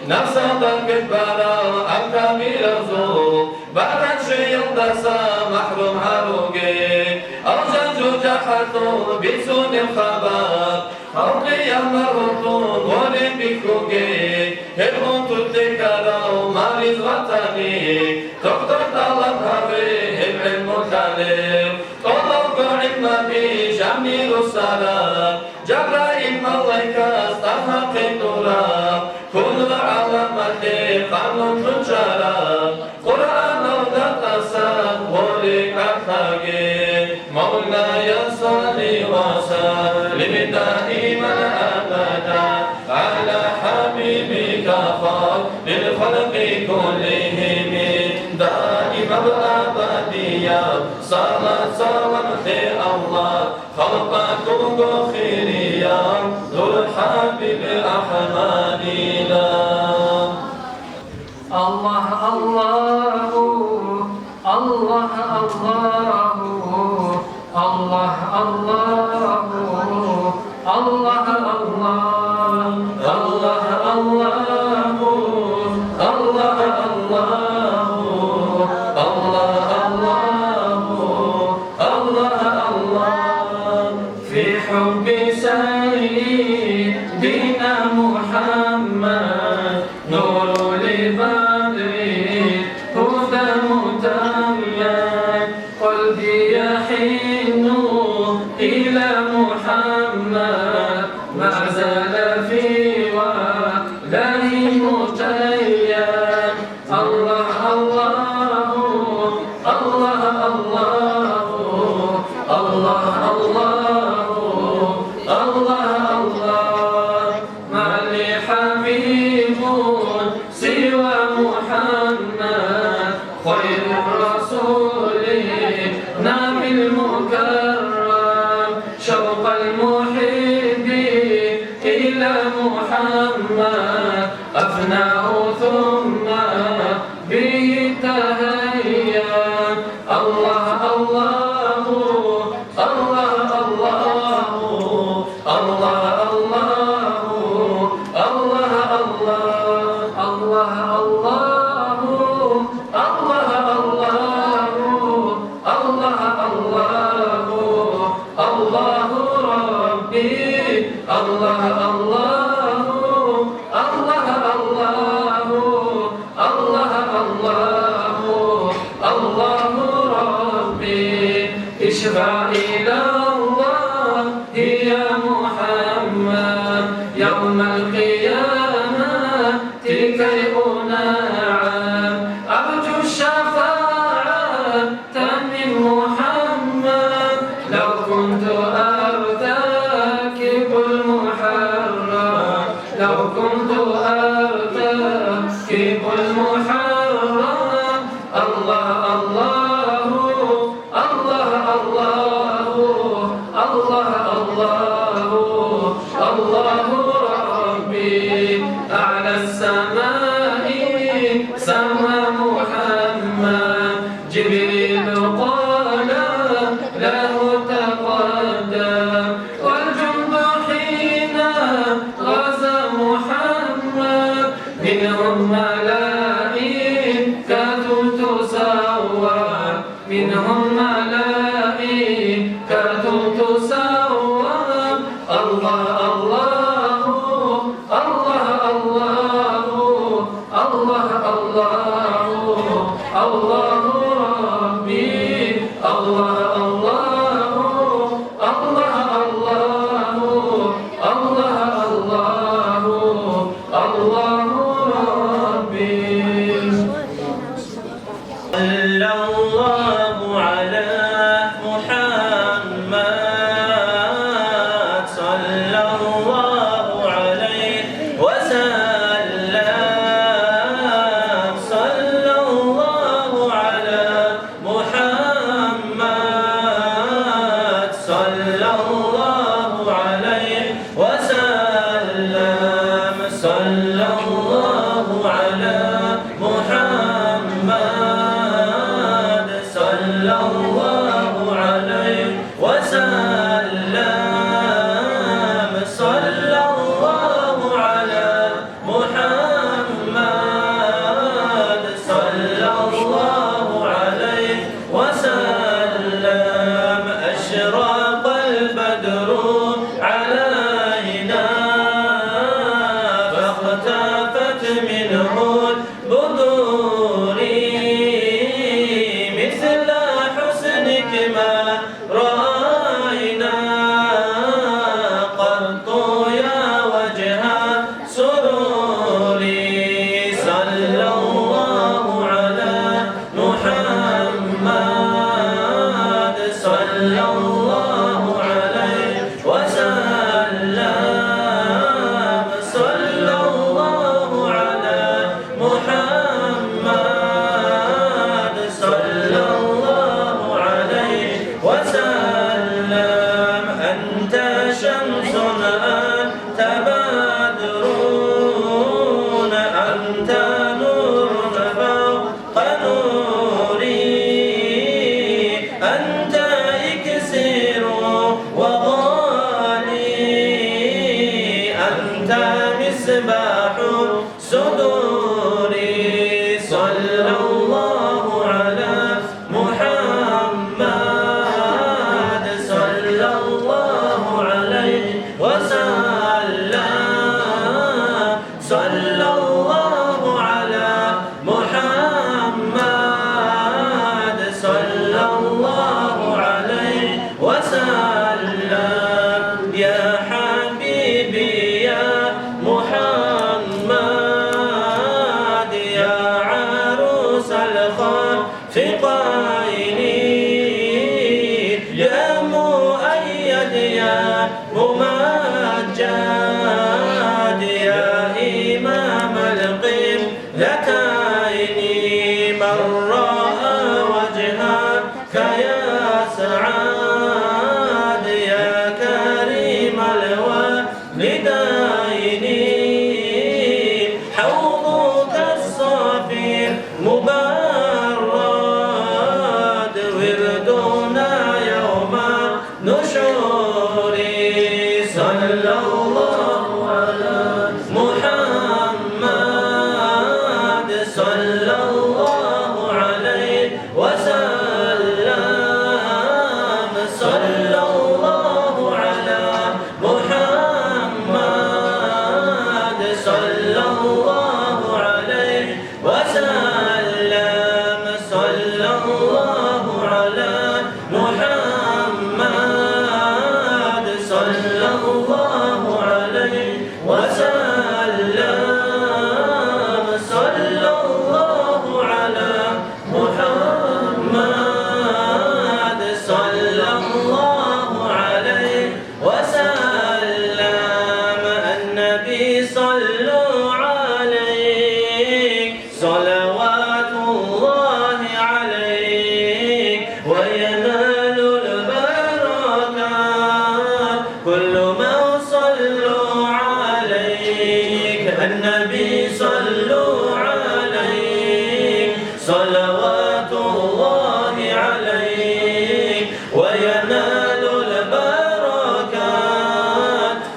напсалда квеш барал акабиразул, бакъанщиялдаса махӀрум гьаруге, алжан жужахӀалъул бицунеб хабар, халкъияб маргьуллъун гъорин бихьуге, гьеб унтулъе ккарав мариз ватани, доктор тӀалаб гьаве гьеб гӀилму лъалеб, тӀолабго гӀилмаби жани руссараб, Жабраил малайкас тӀагьахъе тӀураб, кколеб гӀаламалъе къанун чӀараб, Къуръаналда тӀасан гъорин гӀахьалги. مولاي صل وسلم دائما أبدا على حبيبك خير الخلق كلهم. دائما أبديا صلاة سلام على الله. Халкъалъулго хирияв дур ХӀабиб АхӀмадила. Аллагь, Аллагьу, Аллагь, Аллагьу, Аллагь, Аллагьу, Аллагь, Аллагь, Аллагь, Аллагьу, Аллагь, Аллагьу, Аллагь, Аллагьу. الله، الله في حب سيدنا محمد، نور لبدر هدى متيم. قلبي يحن إلى محمد، ما زال في ولاه متيم. الله، الله، الله، الله، الله، الله، الله، الله. ما لي حبيب سوى محمد، خير الرسول نبي المكرم. شوق المحب الله، الله، الله، الله، الله، الله ربي، اشفع إلى الله يا محمد، يوم القيامة كي أنعم، أرجو الشفاعة من محمد، لو كنت أرتكب المحرم، لو كنت أرتكب المحرم. الله، الله، الله، الله، الله، الله، الله ربي، أعلى السماء سما محمد. جبريل قال له تقدم، والجند حين غزا محمد، منهم ملائكة تسوى، منهم ملائكة تسوى. الله، الله، الله، الله، الله، الله، الله ربي، الله، الله، الله، الله، الله، الله، الله ربي. صلى الله على محمد، صلى الله عليه وسلم، صلى الله على محمد، صلى الله عليه وسلم، صلى الله على محمد، صلى الله عليه وسلم، صلى الله على محمد، صلى الله عليه وسلم. أشرق البدر علينا فاختفت منه البدور، مثل حسنك ما رأينا قط يا وجه سروري. صلى الله على محمد، صلى الله عليه وسلم، صلى الله على محمد، صلى الله عليه وسلم. أنت شمس، أنت بدر، أنت نور فوق نوري، أنت إكسير وغالي، أنت مصباح صدوري. صلى الله على محمد، صلى الله عليه وسلم، صلى الله على محمد، صلى الله عليه وسلم. يا حبيبي يا محمد، يا عروس الخافقين، يا مؤيد يا ممجد، يا إمام القبلتين، من رأى وجهك يا سعاد، يا كريم الوالدين، حوضك الصافي المبارك، الله على محمد، صلى الله عليه وسلم، صلى الله على محمد، صلى الله عليه وسلم. النبي صلوا عليه، صلوات الله عليك، وينال البركات كل من صلوا عليك. النبي صلوا عليك، صلوات الله عليك، وينال البركات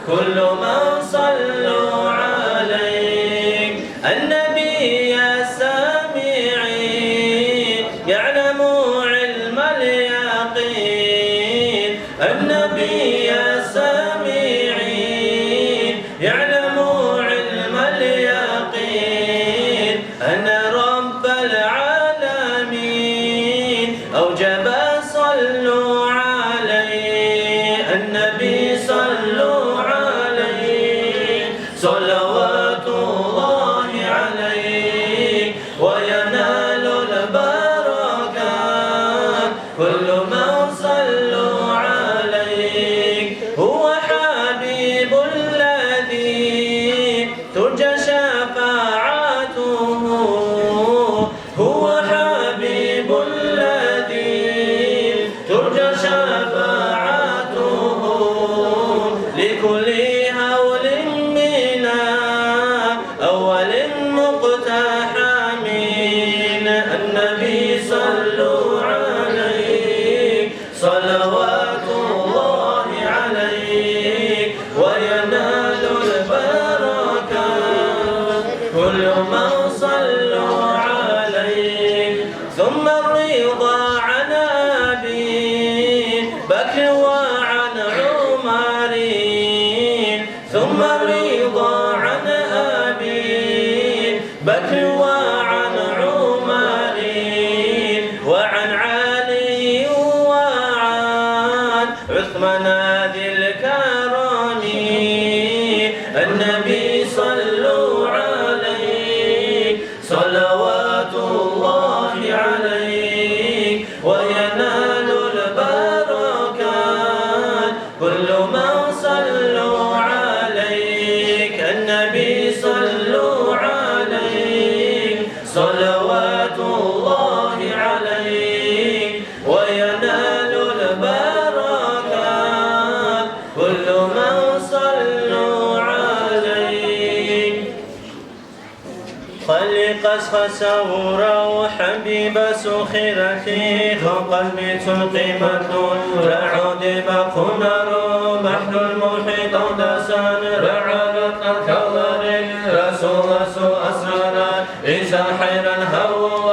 كل من صلوا عليك. النبي يا سامعين يعلم علم اليقين. النبي يا سامعين يعلم علم اليقين أن رب العالمين أوجب صلوا عليه. النبي صلوا عليه، صلوات الله عليه، وينال البركات كل من صلوا عليه. هو حبيب الذي ترجى شفاعته، هو حبيب الذي ترجى شفاعته لكل هول من أول مقتحم. النبي صلوا عليه، صلوات الله عليه، وينال البركات كل من صلوا عليه. ثم الرضا عن أبي بكر وعن عمر، ثم الرضا عن أبي بكر وعن عمر وعن علي وعن عثمان ذي الكرم. النبي صلوا عليه، صلوات الله عليه، وينال البركات كل من صلوا عليك. النبي صلوا عليه، صلوات الله عليه، وينال البركات كل من صلوا عليك. خالق أسخى سورا وحبيب سخيرتي، خلقت مثل قيمة رعد بقنار، بحر المحيط أودسان، رعد الأركان، رسول سوء أسرار، إذا حيرا هو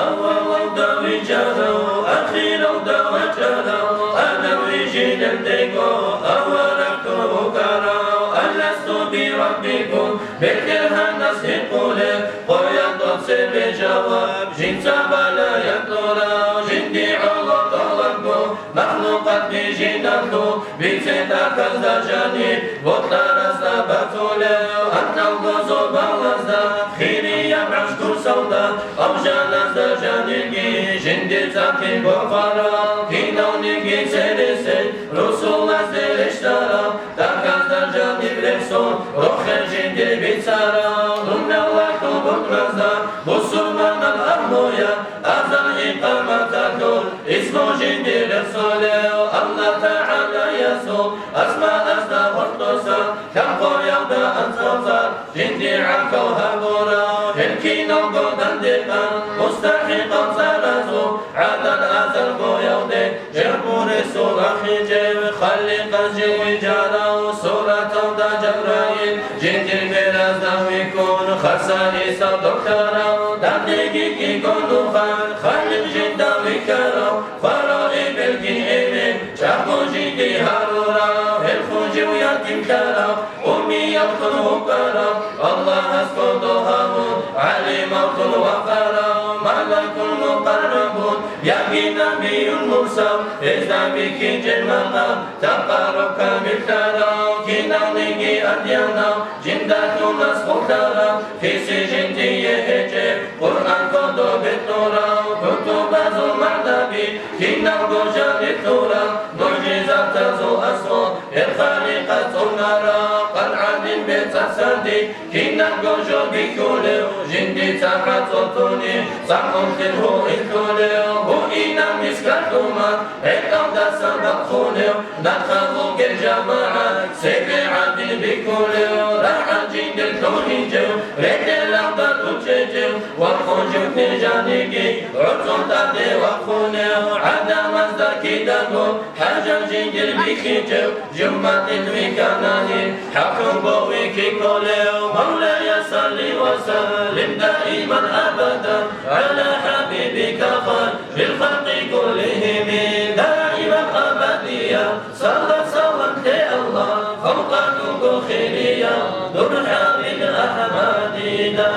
أول داوي جرى، أخيرا داوي جرى، أنا ويجي نلتقى، أول أكتب كرى، ألست بربكم، БетӀергьанас гьикъулеб къоялъ тӀоцебе жаваб, жинца балаяб тӀурав, жинди гӀоло тӀолабго, махлукъат бижиналъул, бицетӀахъазда жаниб, бокьарасда бацулев, анкьалго зобалазда, хирияб гӀашкусалда, авжаназда жанибги, жинди цӀакъи бокъарал, киналниги цересел, русулазде рещтӀарал, Тахьазда жаниб рехсон, рохел жинди бицарал, дунялалъул букӀразда, бусурманал агьлуя, азан-икъаматалъул, исму жинди рехсолев, Аллагь ТагӀалаясул асмаазда гьоркьоса, лъабкъоялда анцӀазар, жинди гӀахьал гьабурал, гьел киналго дандекъан, мустахӀикъал царазул, гӀадан азаргоялде, Жабуресул ахӀи жев, Халикъаз жив вижарав, сураталда Жабраил, жиндир беразда вихьун, хасаисал дохтарав, дандеги кӀиго нухал, Халикъ жинда вихьарав, хварав эбелги эмен, чӀаго жинди гьарурав, гьел хужив ятимлъарав, уммиялъун вукӀарав, Аллагьас кодо гьавун, гӀалималъун вахъарав, малакул мукъаррабун, Яги набиюл мурсал, гьезда бихьичӀел макъам, тапараб камиллъарал, киналниги адиланав, жинда лъун аскӀовлъарал, хиси жиндие гьечӀеб, Къуръан кодобе кьурал, кутубазул магӀнаби, киналго жаниб лъурал, мугӀжизатазул аслу, гьеб Халикъас цӀунарал, Къуръанил бецӀасанди, кинабго жо бихьулев, жиндица хӀацӀотуни, цӀакъунлъил гьуинлъулев, гьуинаб мискалъуман, гӀетӀалдаса бахъулев, нахъа бугеб жамагӀат, цебе гӀадин бихьулев, рагӀад жиндир лъугьинчӀев, ретӀелалда тӀучӀечӀев, вахъун жугьни жаниги, гӀуцӀун тӀаде вахъунев, гӀадамазда кидаго, хӀажат жиндир бихьичӀев, жуматил вихьанани, хӀакъго вихьи кколев. Мавлая, салли ва саллим даиман абадан гӀала хӀабибика хайрил халкъи куллигьими. Даиман абадиял салат-салам лъе, Аллагь, халкъалъулго хириял ДурхӀабил АхӀмадида.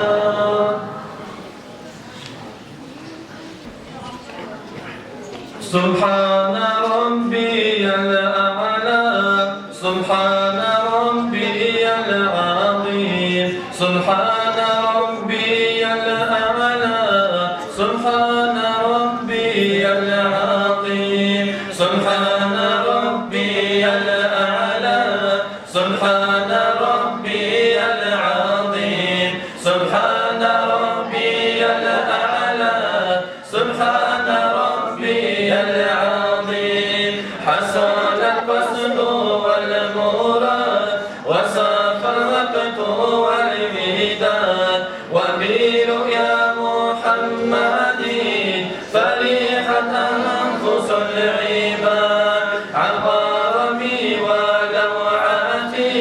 سبحان ربي الأعلى، سبحان ربي العظيم، سبحان ربي الأعلى، سبحان ربي العظيم، سبحان ربي الأعلى، سبحان ربي العظيم، سبحان ربي الأعلى، سبحان ربي العظيم. حصل القصد والمراد، وصفى الوقت والمداد، وبرؤيا محمد فرحت أنفس العباد. عبرني ولوعتي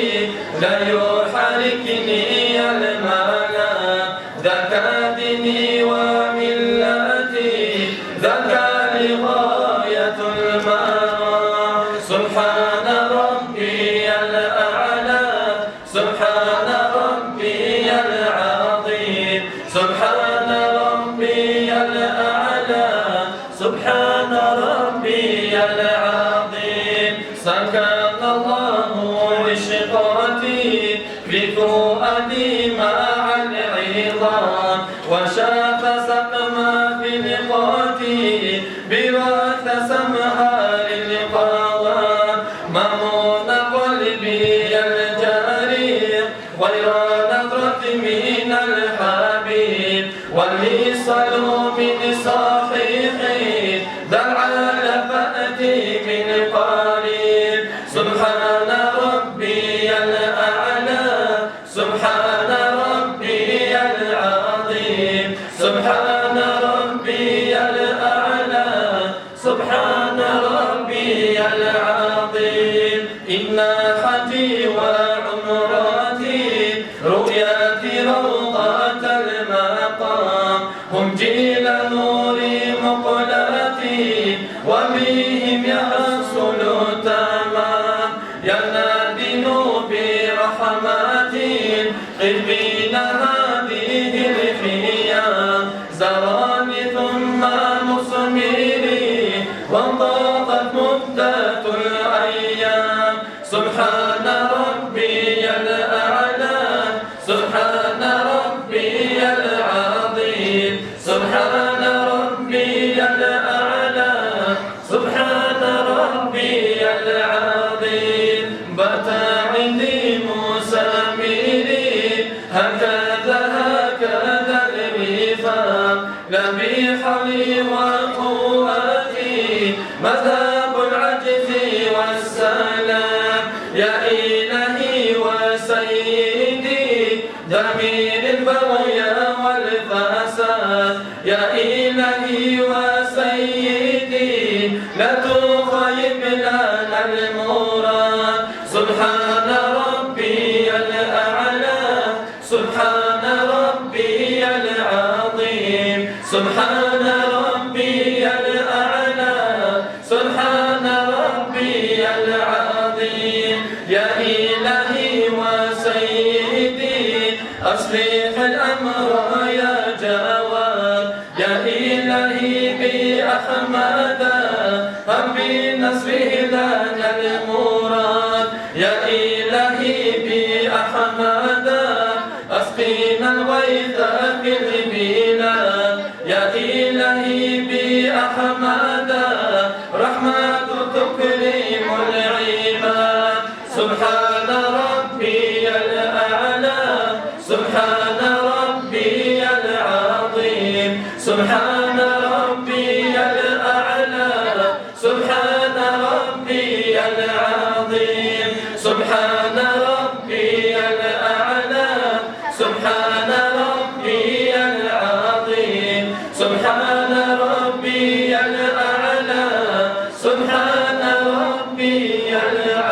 لا يحركني الملام، ذاك ديني وملتي، ذاك لي غاية المرام. سبحان ربي الأعلى، سبحان ربي العظيم، سبحان ربي الأعلى، سبحان ربي العظيم. سكن الله عشقتي في فؤادي مع العظام، وشاف سقم خلقتي بوقت سمها للقوام. ممنون قلبي الجريح غير نظرة من الحبيب، والمصل من صحيح ذا العلى فأتي من قريب. سبحان ربي الأعلى، سبحان ربي العظيم، سبحان ربي الأعلى، سبحان ربي العظيم. إن حجي وعمرتي رؤيتي روضة المقام، هم جيل نور مقلتي وبهم يحصل التمام. ينادن برحمة قبين هذه الخيام، زراني ثم مثمري، وانقضت مدة الأيام. سبحان ربي الأعلى، سبحان ربي العظيم، سبحان ربي الأعلى، سبحان ربي العظيم. بات عندي مسامري، هكذا، هكذا الوفاق، لا بحولي وقوتي، مذهب العجز والسلام. يا إلهي وسيدي، دمر البغي والفساد. يا إلهي وسيدي، لا تخيب لنا المراد. سبحان ربي الأعلى، سبحان ربي العظيم، سبحان ربي الأعلى، سبحان ربي العظيم. يا إلهي وسيدي، أصلح الأمر يا جواد. يا إلهي بأحوالي أحمدا، هم بالنصر لنا المراد. يا إلهي بأحمدا، أسقنا الغيث في البلاد. يا إلهي بأحمدا، رحمة تكرم العباد. سبحان ربي الأعلى، سبحان ربي العظيم، سبحان ربي الأعلى، سبحان ربي العظيم، سبحان ربي الأعلى، سبحان ربي العظيم، سبحان ربي الأعلى، سبحان ربي العظيم.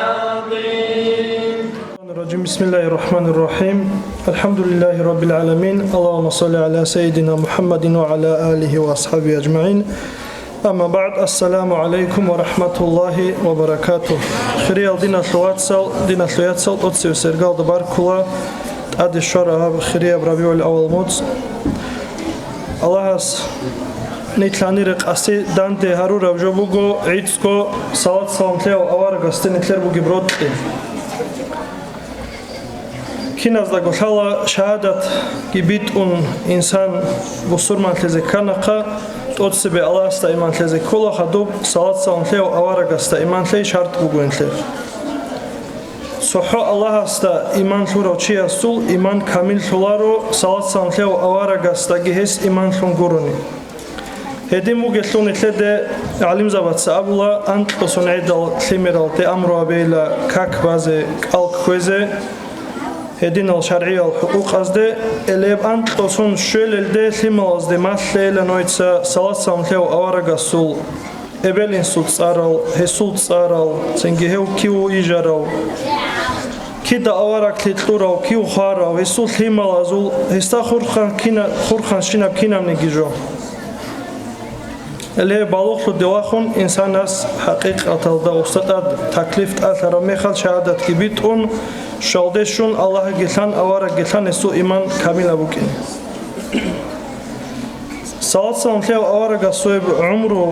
الرجيم. بسم الله الرحمن الرحيم. الحمد لله رب العالمين. اللهم صل على سيدنا محمد وعلى آله وأصحابه أجمعين. أما بعد. السلام عليكم ورحمة الله وبركاته. Хириял диналъул вацал, диналъул яцал, тӀоцебесеб иргалда баркула тӀаде щвараб гьаб хирияб РабигӀул-аввал моцӀ. Аллагьас нилъ гьанире къаси данде гьарураб жо буго гӀицӀго салат-салам лъеяв аварагасде нилъер бугеб рокьи. Киназдаго лъала шагьадатги битӀун инсан бусурманлъизе кканахъа, тӀоцебе Аллагьасда иман лъезе ккола, хадуб салат-салам лъеяв аварагасда иман лъей шарт буго нилъер. ЦохӀо Аллагьасда иман лъурав чиясул иман камиллъуларо, салат-салам лъев аварагасдаги гьес иман лъун гурони. Гьедин бугелъул нилъеде гӀалимзабаца абула, анкьго сон гӀедал лъимералде амру гьабейила как базе, кӀал кквезе, гьединал шаргӀиял хӀукъукъазде, элеб анкьго сон щвелелде лъималазде малъейила нойца салат-салам лъев аварагасул эбел-инсул цӀарал, гьесул цӀарал, цинги гьев кив вугев, кида авараглъи кьурав, кив хварав, гьесул лъималазул, гьесда хурхъан кина-, хурхъанщинаб кинабниги жо. Гьеле балугълъуде вахун, инсанас хӀакъикъаталда устатӀад таклиф тӀалъараб мехалъ шагьадатги битӀун, щвалде щун, Аллагьги лъан, аварагги лъан, гьесул иман камилаб букӀин. Салат-салам лъев аварагасул гӀумру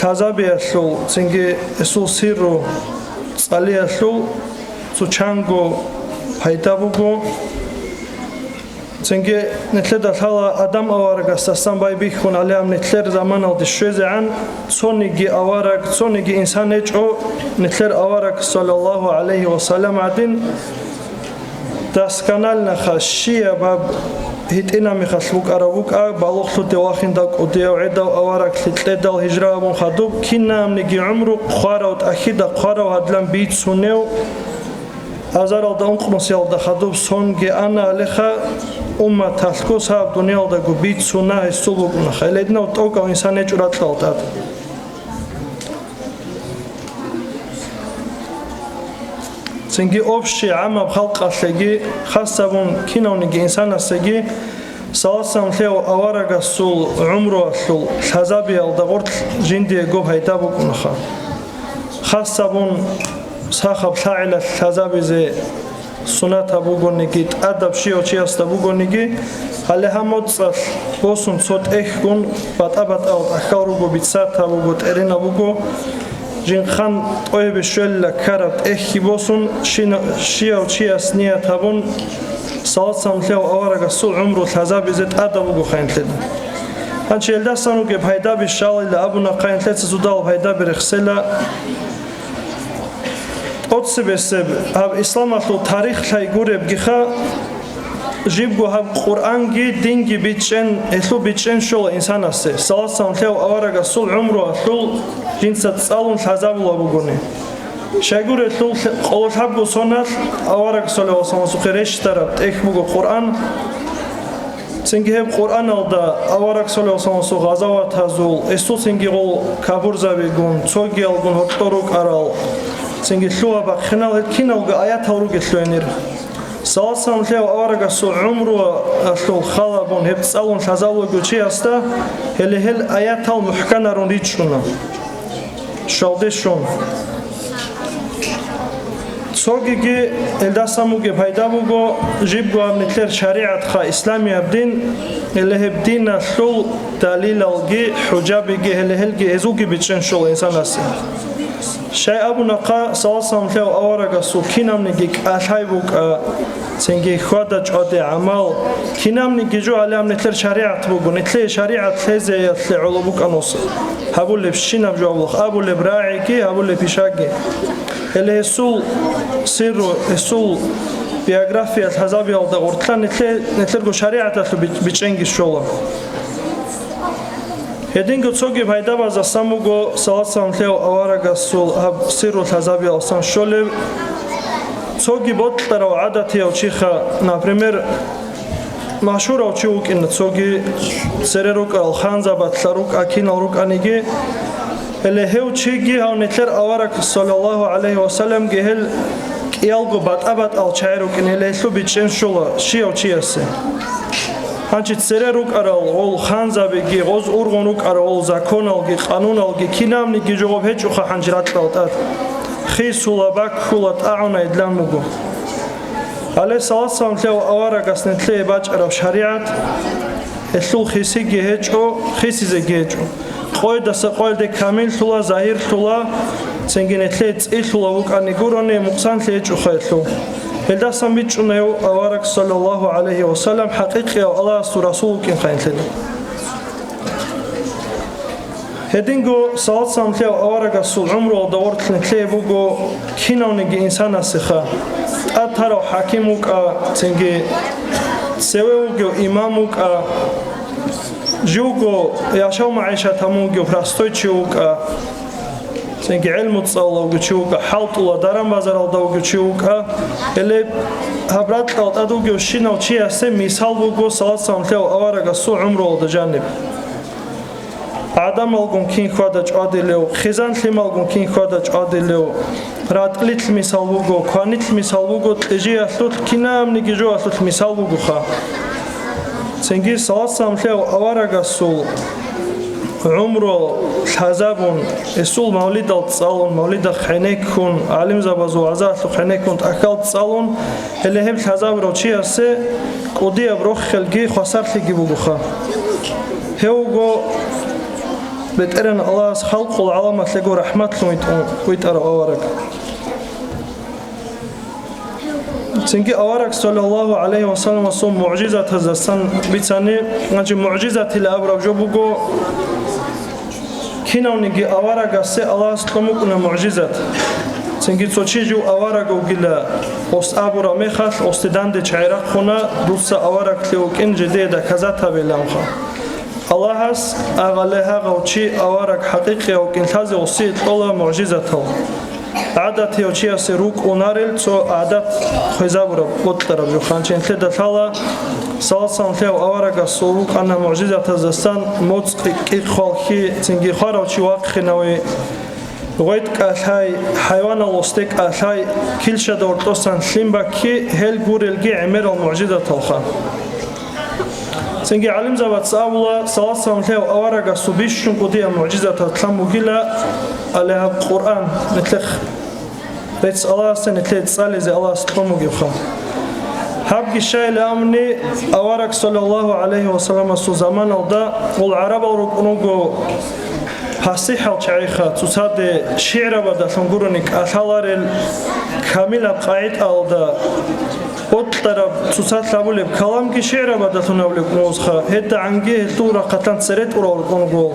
лъазабиялъул, цинги гьесул сирру цӀалиялъул цо чанго пайда буго. Цинги нилъеда лъала Адам аварагасдасан байбихьун гьале гьаб нилъер заманалде щвезегӀан, цониги авараг, цониги инсан гьечӀо нилъер авараг, саллаллагьу гӀалайгьи ва саллам, гӀадин. Досконалнаха щияб гьаб гьитӀинаб мехалъ букӀараб букӀа, балугълъуде вахиндал кӀудияв гӀедав авараглъи кьедал гьижра абун хадуб, кинабниги гӀумру хъварав, тӀахьида хъварав гьадилан бицунев, азаралда ункънусиялда хадуб сонги ана гьалеха, умматалъго сабаб дуниялдаго бицуна гьесул букӀунаха. Гьеле гьединав тӀокӀав инсан гьечӀо ракьалда тӀад. Цинги общий гӀамаб халкъалъеги, хасабун кинавниги инсанасеги, салат-салам лъев аварагасул гӀумруялъул лъазабиялда гъорлъ жиндиего пайда букӀунаха. Хасабун сахаб лъагӀелалъ лъазабизе суннатаб бугониги, тӀадаб щивав чиясда бугониги, гьале гьаб моцӀалъ босун цо тӀехьгун, батӀа-батӀал тӀахьал руго, бицатаб буго, тӀеренаб буго, жинхъан тӀоябе щвелла ккараб тӀехьги босун, щина-, щияв чияс ният гьабун, салат-салам лъев аварагасул гӀумру лъазабизе тӀадаб буго хайнлъеда. Гьанчи гьелдасан ругеб пайдаби щалила абуна, хайнлъеца цо дагьал пайдаби рехсела. ТӀоцебесеб гьаб исламалъул тарих лъай гуребгиха, жибго гьаб Къуръанги динги бичӀчӀен, гьелъул бичӀчӀен щола инсанасе, салат-салам лъев аварагасул гӀумруялъул жинца цӀалун лъазабула бугони. Щайгурелъул лъе-, къоло лъабго соналъ авараг саллаллагьу гӀалайгьи ва салламасухъе рещтӀараб тӀехь буго Къуръан. Цинги гьеб Къуръаналда авараг саллаллагьу гӀалайгьи ва салламасул гъазаватазул, гьесул цинги гъол капурзабигун, цогиялгун гьоркьор рукӀарал, цинги лъугьа-бахъинал гьел киналго аятал ругелъул гьенир. Салат-салам лъев аварагасул гӀумруялъул халабун гьеб цӀалун лъазабулаго чиясда, гьеле гьел аятал мухӀканарун ричӀчӀуна. Щалде щун. Цогиги гьелдасан бугеб пайда буго, жибго гьаб нилъер шаригӀатха, исламияб дин, гьеле гьеб диналъул далилалги хӀужабиги гьеле гьелги гьезулги бичӀчӀен щола инсанасе. Щай абунахъа, салат-салам лъеяв аварагасул кинабниги кӀалъай букӀа, цинги хьвада-чӀваде гӀамал, кинабниги жо гьале гьаб нилъер шаригӀат буго, нилъее шаригӀат лъезеялъе гӀоло букӀана гьес гьабулебщинаб жавабалъ, абулеб рагӀиги, гьабулеб пишаги. Гьеле гьесул сирру, гьесул биография лъазабиялда гъоркьа нилъе-, нилъерго шаригӀаталъул бич-, бичӀчӀенги щола. Гьединго цоги пайдабазасан буго салат-салам лъеяв аварагасул гьаб сирру лъазабиялсан щолеб. Цоги бокьарав гӀадатияв чиха, например, машгьурав чи вукӀина, цоги цере рукӀарал ханзабалъа рукӀа, кинал рукӀаниги. Гьеле гьев чиги гьав нилъер авараг, саллаллагьу гӀалайгьи вассаламги, гьел кӀиялго батӀа-батӀал чагӀи рукӀин, гьеле гьелъул бичӀчӀен щола щияв чиясе. Гьанчи цере рукӀарал гъол ханзабиги, гъоз ургъун рукӀарал гъол законалги, къануналги кинабниги жо гьеб гьечӀоха гьанчи ракьалда тӀад. Хисула, баккула, тӀагӀуна идлан буго. Гьале салат-салам лъеяв аварагас нилъее бачӀараб шаригӀат, гьелъул хисиги гьечӀо, хисизеги гьечӀо. Къойдаса къойде камиллъула, загьирлъула, цинги нилъее цӀилъула вукӀани гурони, мукъсанлъи гьечӀоха гьелъул. Гьелдасан бичӀчӀуна гьев авараг, саллаллагьу гӀалайгьи вассалам, хӀакъикъияв Аллагьасул расул вукӀинха нилъеда. Гьединго салат-салам лъеяв аварагасул гӀумруялда гъоркь нилъее буго кинавниги инсанасеха, тӀад тарав хӀаким вукӀа, цинги цеве вугев имам вукӀа, живго яшав-магӀишат гьабун вугев простой чи вукӀа, цинги гӀелму цӀалулев чи вукӀа, хӀалтӀула даран-базаралда вугев чи вукӀа, гьеле гьаб ракьалда тӀад вугевщинав чиясе мисал буго салат-салам лъеяв аварагасул гӀумруялда жаниб. ГӀадамалгун кин хьвада-чӀвадилев, хъизан-лъималгун кин хьвада-чӀвадилев, ратӀлил мисал буго, кванил мисал буго, кьижиялъулъ, кинабниги жоялъулъ мисал бугоха. Цинги салат-салам лъеяв аварагасул гӀумру лъазабун, гьесул мавлидал цӀалун, мавлидахъ гӀенеккун, гӀалимзабазул вагӀзалъухъ гӀенеккун, тӀахьал цӀалун, гьеле гьеб лъазабурав чиясе кӀудияб рохелги хвасарлъиги бугоха. Гьев вуго БетӀергьан Аллагьас халкъул гӀаламалъего рахӀматлъун витӀун-, витӀарав авараг. Цинги авараг, саллаллагьу гӀалайгьи вассаламасул мугӀжизатаздасан бицани, гьанже мугӀжизатила абураб жо буго, кинавниги аварагасе Аллагьас кьун букӀуна мугӀжизат. Цинги цо чи жив авараг вугила, гъос абураб мехалъ, гъосде данде чагӀи рахъуна, дуца авараглъи вукӀин жидее доказать гьабиланха. Аллагьас агъале гьагъав чи авараг хӀакъикъияв вукӀин лъазе гъосие кьола мугӀжизатал. ГӀадатияв чиясе рукӀунарел цо гӀадат хвезабураб, бокьараб жо. Гьанчи нилъеда лъала, салат-салам лъеяв аварагасул рукӀана мугӀжизатаздасан моцӀ кӀикъ-, кӀикъ хвалхьи, цинги хварав чи вахъинави, гъветӀ кӀалъай, хӀайванал гъосде кӀалъай, килщада гьоркьосан лъим бакки, гьел гурелги гӀемерал мугӀжизаталха. Цинги гӀалимзабаца абула, салат-салам лъеяв аварагасул бищун кӀудияб мугӀжизатал лъан бугила, гьале гьаб Къуръан, нилъехъ рецц Аллагьасда, нилъее цӀализе Аллагьас кьун бугебха. Гьабги щайилан абуни, авараг, саллаллагьу гӀалайгьи вассаламасул заманалда, гъол гӀарабал рукӀун руго пасихӀал чагӀиха, цоцаде шигӀрабадалъун гурони кӀалъаларел, камилаб къагӀидаялда бокьараб, цоцалъ гьабулеб каламги шигӀрабадалъун гьабулеб музха, гьедагӀанги гьелъул рахъалъан цере тӀурал рукӀун руго.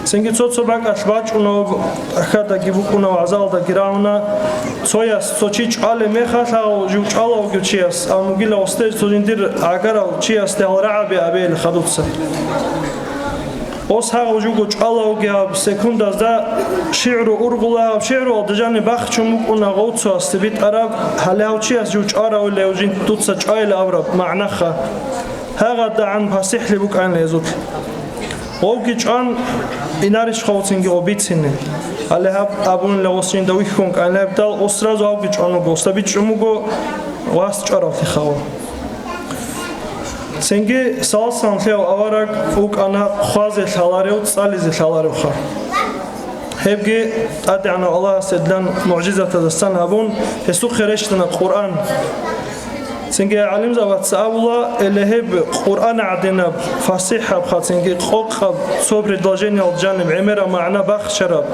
Цинги цо-цо бакӀалъ бачӀунаб, тӀахьаздаги букӀуна, вагӀзалдаги рагӀуна, цояс цо чи чӀвалеб мехалъ гьав жив чӀвалев вугев чияс, амма вугила гъосде цо жиндир гӀагарав чиясде гьал рагӀаби абейилха дуца. Гъос гьагъав живго чӀвалев вугеб секундазда шигӀру ургъула, гьаб шигӀруялда жаниб бахчун букӀуна гъов цоясде битӀараб, гьале гьав чияс жив чӀваравила, гьев жинца дуца чӀвайила абураб магӀнаха. ГьагъадагӀан пасихӀлъи букӀанила гьезулъ. Гъовги чӀван, инарищха гъов цинги гъов бицине. Гьале гьаб абунила гъос жинда вихьун кӀанилебдал, гъос сразу гьавги чӀван вуго, гъосда бичӀчӀун буго вас чӀваравлъи хаву. Цинги салат-салам лъеяв авараг вукӀана хъвазе лъаларев, цӀализе лъаларевха. Гьебги ТӀадегӀанав Аллагьас гьедилан мугӀжизатаздасан гьабун, гьесухъе рещтӀана Къуръан. Цинги гӀалимзабаца абула, гьеле гьеб Къуръан гӀадинаб, фасихӀабха, цинги къокъаб, цо предложениялда жаниб гӀемераб магӀна бахчараб,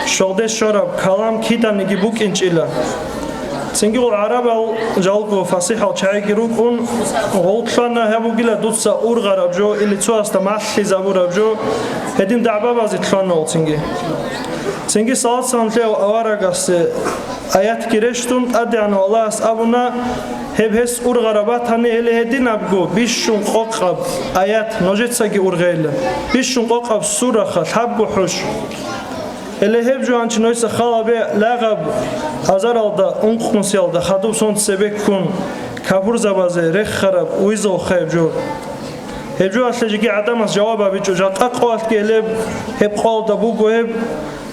щолде щвараб калам киданиги букӀинчӀила. Цинги гъо гӀарабал жалго фасихӀал чагӀиги рукӀун, гъол лъана гьаб бугила дуца ургъараб жо или цоясда малъизабураб жо, гьедин дагӀбабазе лъана гъол цинги. Цинги салат-салам лъеяв аварагасе аятги рещтӀун, ТӀадегӀанав Аллагьас абуна, гьеб гьес ургъараб батани, гьеле гьединабго бищун къокъаб аят нужецаги ургъейилан, бищун къокъаб сураха, лъабго хӀуш. Гьеле гьеб жугьанчи нужеца халабе лагъаб азаралда, ункънусиялда хадуб сон цебеккун капурзабазе реххараб уйзал хъайб жо. Гьеб жугьалъе жеги гӀадамас жаваб гьабичӀо, жакъа къоялъги гьелеб, гьеб къоялда буго гьеб,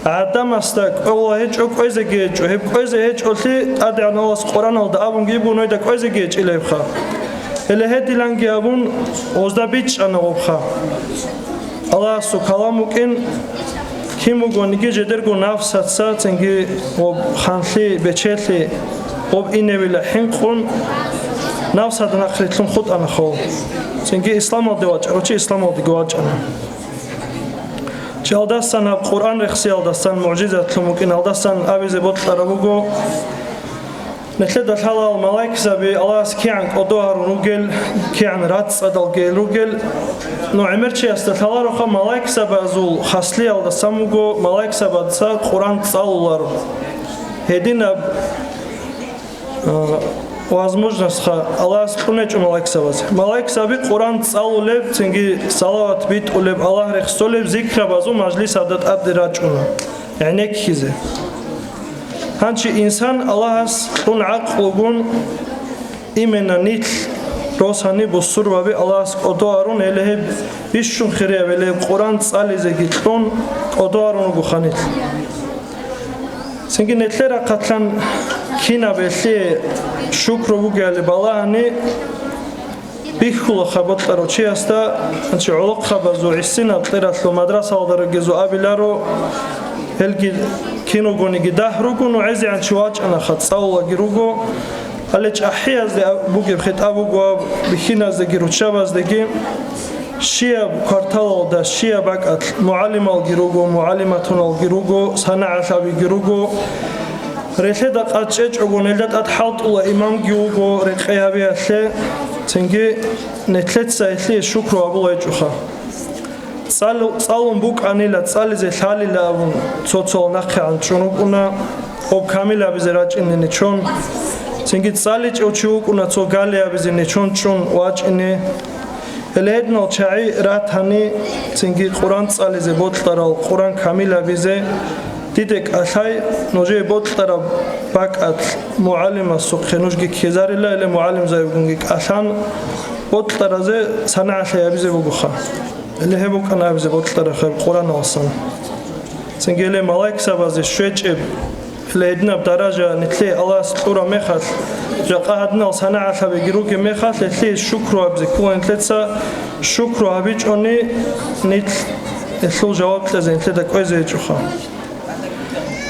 гӀадамасда кӀвела гьечӀо, кӀвезеги гьечӀо, гьеб кӀвезе гьечӀолъи ТӀадегӀанав Аллагьас Къуръаналда абунги буго, нужеда кӀвезеги гьечӀила гьебха. Гьеле гьедиланги абун, гъозда бичӀчӀана гъобха. Аллагьасул калам букӀин, кин бугониги жидерго нафсаца, цинги гъоб ханлъи, бечелъи, гъоб иневила хӀинкъун, нафсада нахърилълъун хутӀана хол. Цинги исламалде вачӀарав чи исламалдеги вачӀана. Чиялдасан гьаб Къуръан рехсиялдасан, мугӀжизатлъун букӀиналдасан абизе бокьараб буго. Нилъеда лъала малаикзаби Аллагьас кигӀан кӀодо гьарун ругел, кигӀан рацӀцӀадал гел ругел. Ну, гӀемерчиясда лъалароха, малаикзабазул хаслиялдасан буго, малаикзабаца Къуръан цӀалуларо. Гьединаб, а, возможностьха Аллагьас кьун гьечӀо малаикзабазе. Малаикзаби Къуръан цӀалулеб, цинги салават битӀулеб, Аллагь рехсолеб зикрабазул мажлисалда тӀаде рачӀуна гӀенеккизе. Гьанчи инсан Аллагьас кьун гӀакълугун, именно нилъ росани бусурбаби Аллагьас кӀодо гьарун, гьеле гьеб бищун хирияб, гьеле гьеб Къуръан цӀализеги кьун кӀодо гьарун ругоха нилъ. Цинги нилъер рахъалъан кинаб гьелъие шукру бугеали балагьани, бихьула хабалъарав чиясда, гьанчи гӀолохъабазул гӀисинаб кьералъул мадрасалда ругезул абиларо, гьелги киналгониги дагь руго, нугӀезе гьанчи вачӀанаха, цӀалулаги руго. Гьале чӀахӀиязде аб-, бугеб хитӀаб буго аб бихьиназдеги руччабаздеги, щияб кварталалда, щияб бакӀалъ мугӀалималги руго, мугӀалиматуналги руго, санагӀалъабиги руго. Релъеда къад чӀечӀого, нилда тӀад хӀалтӀула имамги вуго рекъей гьабиялъе, цинги нилъеца гьелъие шукру гьабула гьечӀоха. ЦӀалу-, цӀалун букӀанила, цӀализе лъалила абун, цо-цо нахъегӀан чӀун рукӀуна, гъоб камил гьабизе рачӀине нечон. Цинги цӀаличӀев чи вукӀуна, цо гали гьабизе нечон чӀун вачӀине. Гьеле гьединал чагӀи ратани, цинги Къуръан цӀализе бокьарал, Къуръан камил гьабизе, диде кӀалъай, нужее бокьараб бакӀалъ мугӀалимасухъе нужги ккезарила, гьеле мугӀалимзабигунги кӀалъан бокьаразе санагӀалъи гьабизе бугоха. Гьеле гьеб букӀана гьабизе бокьарахъе Къуръаналсан. Цинги гьеле малаикзабазе щвечӀеб, гьеле гьединаб даража нилъее Аллагьас кьураб мехалъ, жакъа гьадинал санагӀалъабиги ругеб мехалъ, гьелъие шукру гьабизе ккола нилъеца, шукру гьабичӀони нилъ гьелъул жаваб кьезе нилъеда кӀвезе гьечӀоха.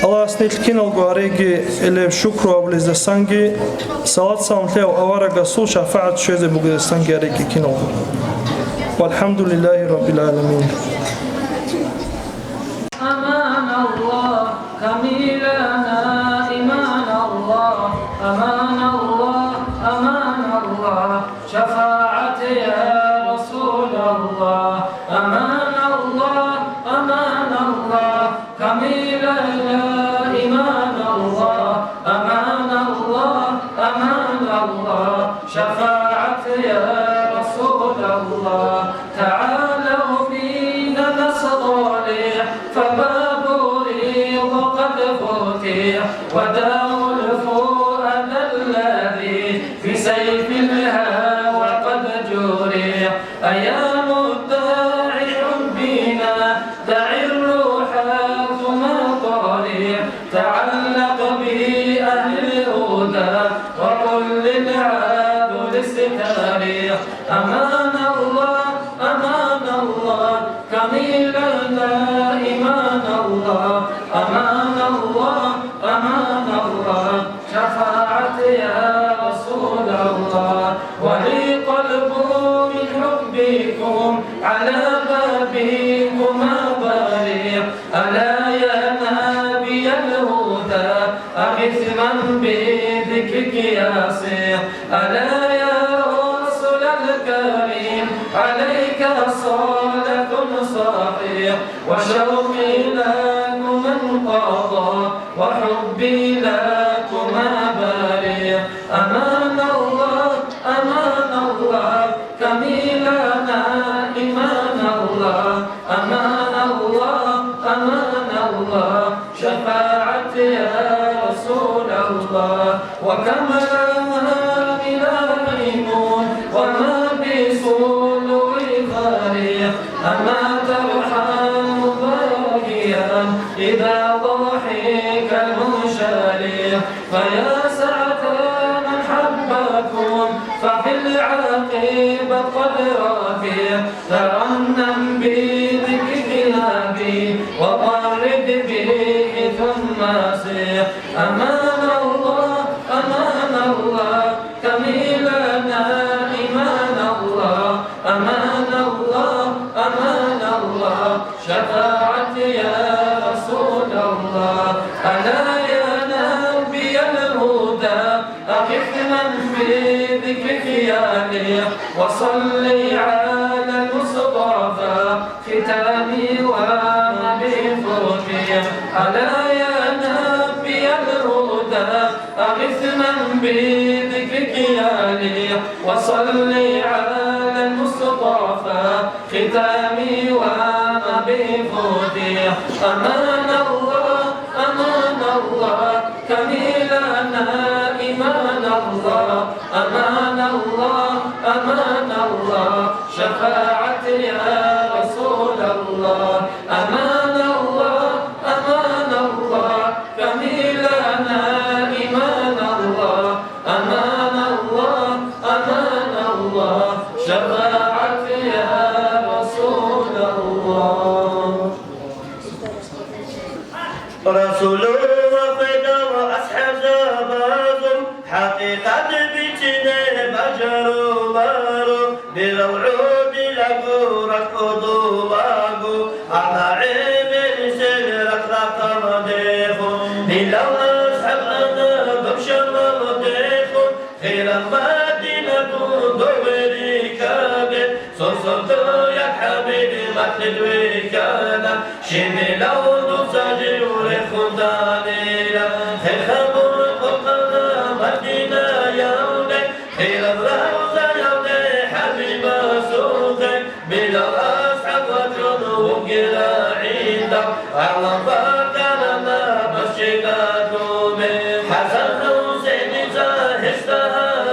Аллагьас нилъ киналго гьареги гьелеб шукру гьабулездасанги, салат-салам лъеяв аварагасул шафагӀат щвезе бугездасанги гьареги киналго. ВалхӀамдулиллагьи раббил гӀаламин. أمان الله كميلنا إيمان الله، أمان الله، أمان الله، شفاعة يا رسول الله. أمان الله، أمان الله، كميلنا إيمان الله. أمان الله، أمان الله، شفاعة يا رسول الله. تعالوا بنا نستطيع، فباب الرضا قد فتح، وداووا الفؤاد الذي بسيف الهوى قد جرح. أيام الداعي بنا، دع الروح ثم طرح، تعلق بأهل الهدى وقل للعدو استرح. أمان الله، أمان الله، كميلنا إيمان الله. أمان الله، أمان الله، شفاعتي يا رسول الله. ولي قلب من حبكم على بابكما بارق. ألا يا نبي الهدى، أغث من بذكرك يصيح. ألا يا رسول الكريم، عليك صلاة صحيح. وشوقي لكما انقضى، وحبي لكما بريح. أمان الله، أمان الله، كميلنا إيمان الله. أمان الله، أمان الله، شفاعتي يا رسول الله. وكم لها من أهل وما بصلو فريح. أما ترحم باكيا إذا ضحك المنشرح. فيا سعد من حبكم ففي العاقبة قد ربح. ترنم بذكر النبي وطرب به ثم صيح. أمان الله، أمان الله، كميلنا إيمان الله. أمان الله، أمان الله، شفاعتي يا رسول الله. ألا يا نبي الهدى، أغث من بذكرك يليح. وصل على المصطفى، ختامي وما به فتح. ألا يا نبي الهدى، أغث من بذكرك يليح. وصل على المصطفى، ختامي وما به فتح. أمان الله، أمان الله، كميلنا إيمان الله. أمان الله، أمان الله، شفاعتي يا رسول الله. أمان الله، أمان الله، كميلنا إيمان الله. أمان الله، أمان الله، شفاعتي يا رسول الله. Расулулла хведал асхӀабзабазул хӀакъикъат бичине бажаруларо, билал гӀодилаго ракӀодулаго, амма гӀемерисел ракь-ракъалдехун, билал асхӀаб ана доб Шамалдехун, Хираб Мадинатул доверикабе, сорсордояб хӀабиби махъид вихьана, щибилав дуца жив рехун данила. Хехабур къотӀана Мадинаялде, хираб равзаялде хӀабибасухъе, Билал асхӀаб вачӀун вугила гӀинда, гӀалам бакӀарана масжидалъубе. ХӀасан-ХӀусейница гьесда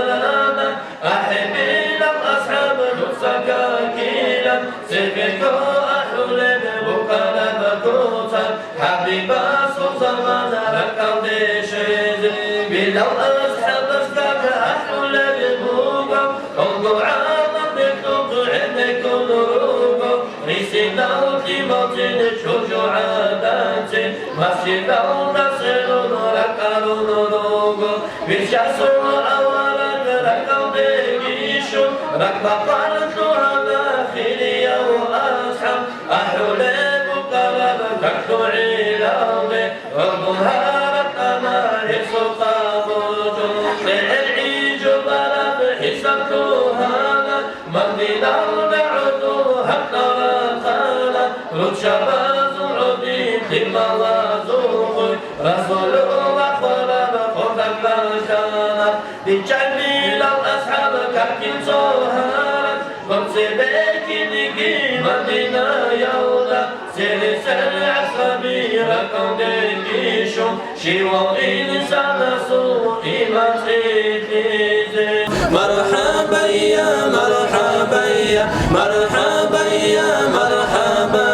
гьарана, ахӀи, билал асхӀаб, дуца какилан, цебехъо ахӀулеб букӀана куцан. ХӀабибасул замана ракӀалде щвезе, билал асхӀабасда ахӀулеб буго, гӀолго гӀалам бетӀухъ гӀенеккун руго, рисинал лъималцин чӀужугӀаданцин, масжидалда сверун ракӀарун руго. Виччасул авараг ракӀалдеги щун, ракӀбахъал лъугьана хирияв асхӀаб. АхӀулеб букӀараб каклъу гӀелалде, гӀолбун гьаракь ана гьесул къабул чӀун. КъегӀел гӀинжу бараб хӀисаб лъугьана, Мадиналда гӀодов гьаркьал рахъана, руччабазул гӀодин лъималазул хъуй, Расулулла хвараб къотӀа кканщана. Биччайилал асхӀаб какил цо гьаракь, гъорцебе киниги Мадинаялда, цересел асхӀаби ракӀалдеги щун, щивав инсанасул иман цӀикӀкӀизе. مرحبا يا، مرحبا يا، مرحبا يا، مرحبا،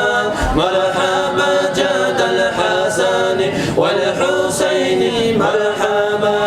مرحبا جد الحسن والحسين، مرحبا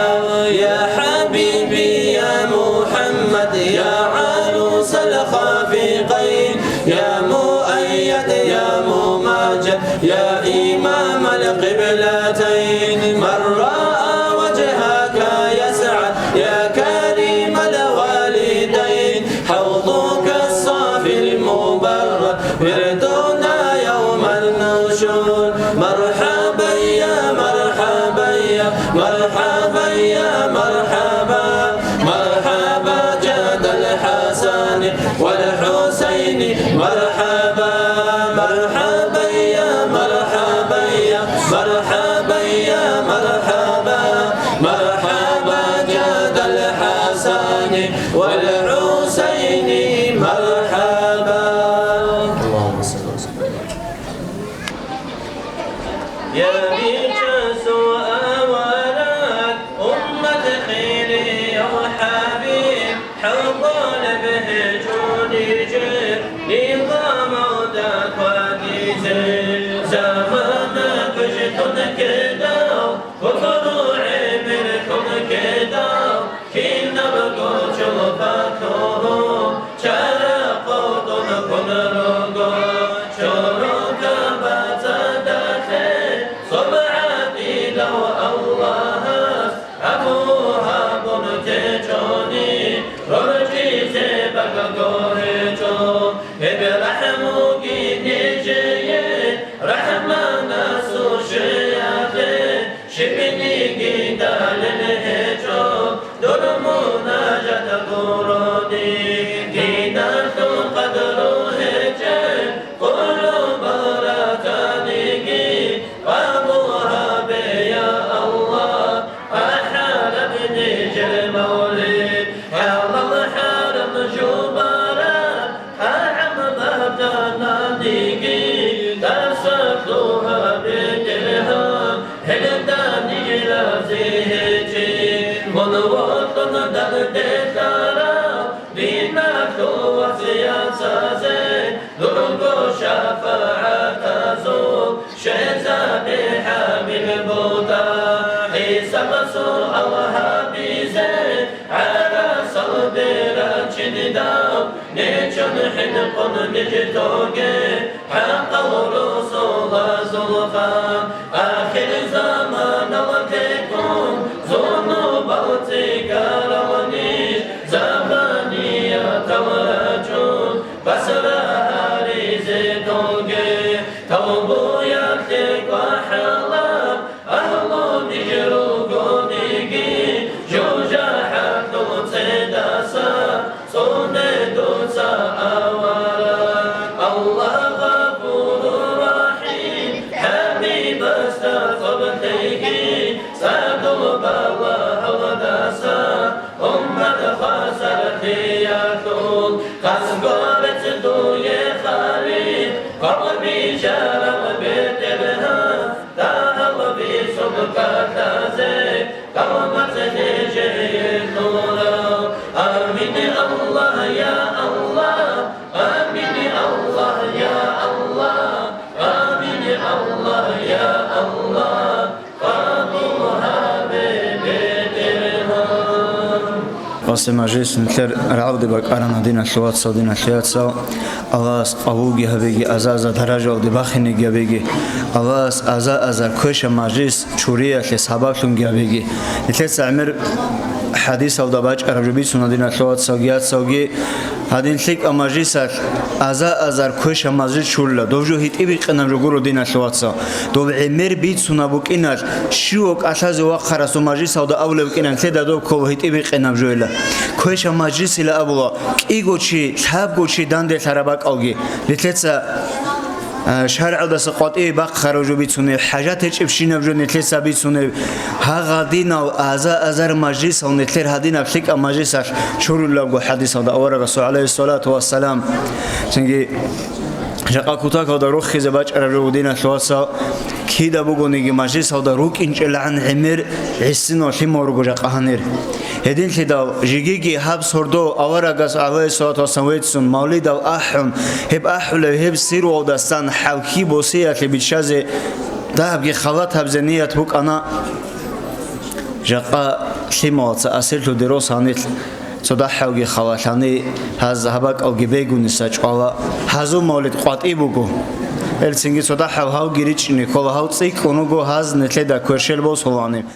يا حبيبي يا محمد، يا عروس الخفيقين، يا مؤيد، يا ممجد، يا إمام قبلتين، من رأى وجهك يسعد يا كريم الوالدين، حوضك الصافي المبرد وردنا يوم النشور. مرحبا يا مرحبا يا مرحبا يا مرحبا، مرحبا جد الحسن والحسين، مرحبا، مرحبا يا مرحبا يا مرحبا يا مرحبا، مرحبا جد الحسن والحسين، مرحبا. اللهم صل وسلم. يا بيت سوء ورد أمة خيري يا حبيب، حقول به جودي جيب، نظام عودك وديزي، زمان بجدن كداو، وطلوع منكم كداو، كنا بقول شوفاتهم، شرقوا طنكم رقوا، شروق بزادتهم، صبعتي لو الله، أبوها بنتجوني، رجي زيبك قريتو، إبراهيم وقيني جيه، رحمن سوشياته، شبني قيدا للهجو، دور مناجاة قروني، دينة قدر هجو، قلوب رتانيكي، قبولها بي يا الله، أحلى بني جل مولي، حلال حرم جبارة، أعم بطنا نيكي، تسلوها بدرها، هل داني رازي هجي، من وطن دردتارا، دينك وصيصازي، درد شفاعتازو، شيزابي حبيب بوتا، عيسى مسوء الهابي زي، عرس البيرة جديدة، نيشان حين قن نجتوكي، حق الرسول زلفا، آخر زمان التيكون، ذنوب التكرار ونيش، زمانية الرجل، بس لها ريزي توقي، توبوا يا تلك وحلا، أهل نجر قوميكي، جوجا حق تدسا، صومي دوسا أوارا. الله غفور رحيم، حبيب استغفرتيكي، سادو بابا هودسا، أمة خسرتي يا طول، خسقولت دوي خالي، قلبي شرب بترها، تهل بي سبقتازي، قومت نجي نورا. آمين الله يا الله، آمين الله يا الله، آمين الله يا الله. Къасе мажлис нилъер рагӀалде бакӀарана, диналъул вацал, диналъул яцал. Аллагьас къабулги гьабеги, аза-азар даражалде бахинеги гьабеги. Аллагьас аза-азар квешаб мажлис чуриялъе сабаблъунги гьабеги. Нилъеца гӀемер хӀадисалда бачӀараб жо бицуна, диналъул вацалги яцалги. Гьадин лъикӀаб мажлисалъ аза-азар квешаб мажлис чурила. Доб жо гьитӀи бикъинаб жо гуро, диналъул вацал. Доб гӀемер бицунаб букӀиналъ, щивав кӀалъазе вахъарасул мажлисалда абулеб букӀиналъ, лъеда доб ккола гьитӀи бикъинаб жойила. Квешаб мажлисила абула, кӀиго чи, лъабго чи данделъараб бакӀалги. Нилъеца А, шаргӀалдаса къватӀиве бахъараб жо бицунеб, хӀажат гьечӀебщинаб жо нилъеца бицунеб, гьагъадинал аза-азар мажлисал нилъер гьадинаб лъикӀаб мажлисалъ чурулебго хӀадисалда аварагасул, гӀалайгьиссалату вассалам. Цинги жакъа кутакалда рохизе бачӀараб жо, диналъул вацал, кида бугониги мажлисалда рукӀинчӀелгӀан гӀемер гӀисинал лъимал руго жакъа гьанир. Гьединлъидал жигиги гьаб сордо аварагас, гӀалайгьиссалату вассалам, веццун, мавлидал ахӀун, гьеб ахӀулеб гьеб сируялдасан хӀалхьи босиялъе биччазе, дагьабги халат гьабизе ният букӀана. Жакъа лъималаца асирлъуде рос гьанилъ цо дагьавги халалъани, гьаз гьаб бакӀалги бегуниса чӀвала, гьазул мавлид къватӀи буго. Гьелцинги цо дагьаб гьавги ричӀчӀине ккола, гьав цӀикӀкӀун вуго гьаз нилъеда кверщел босулани.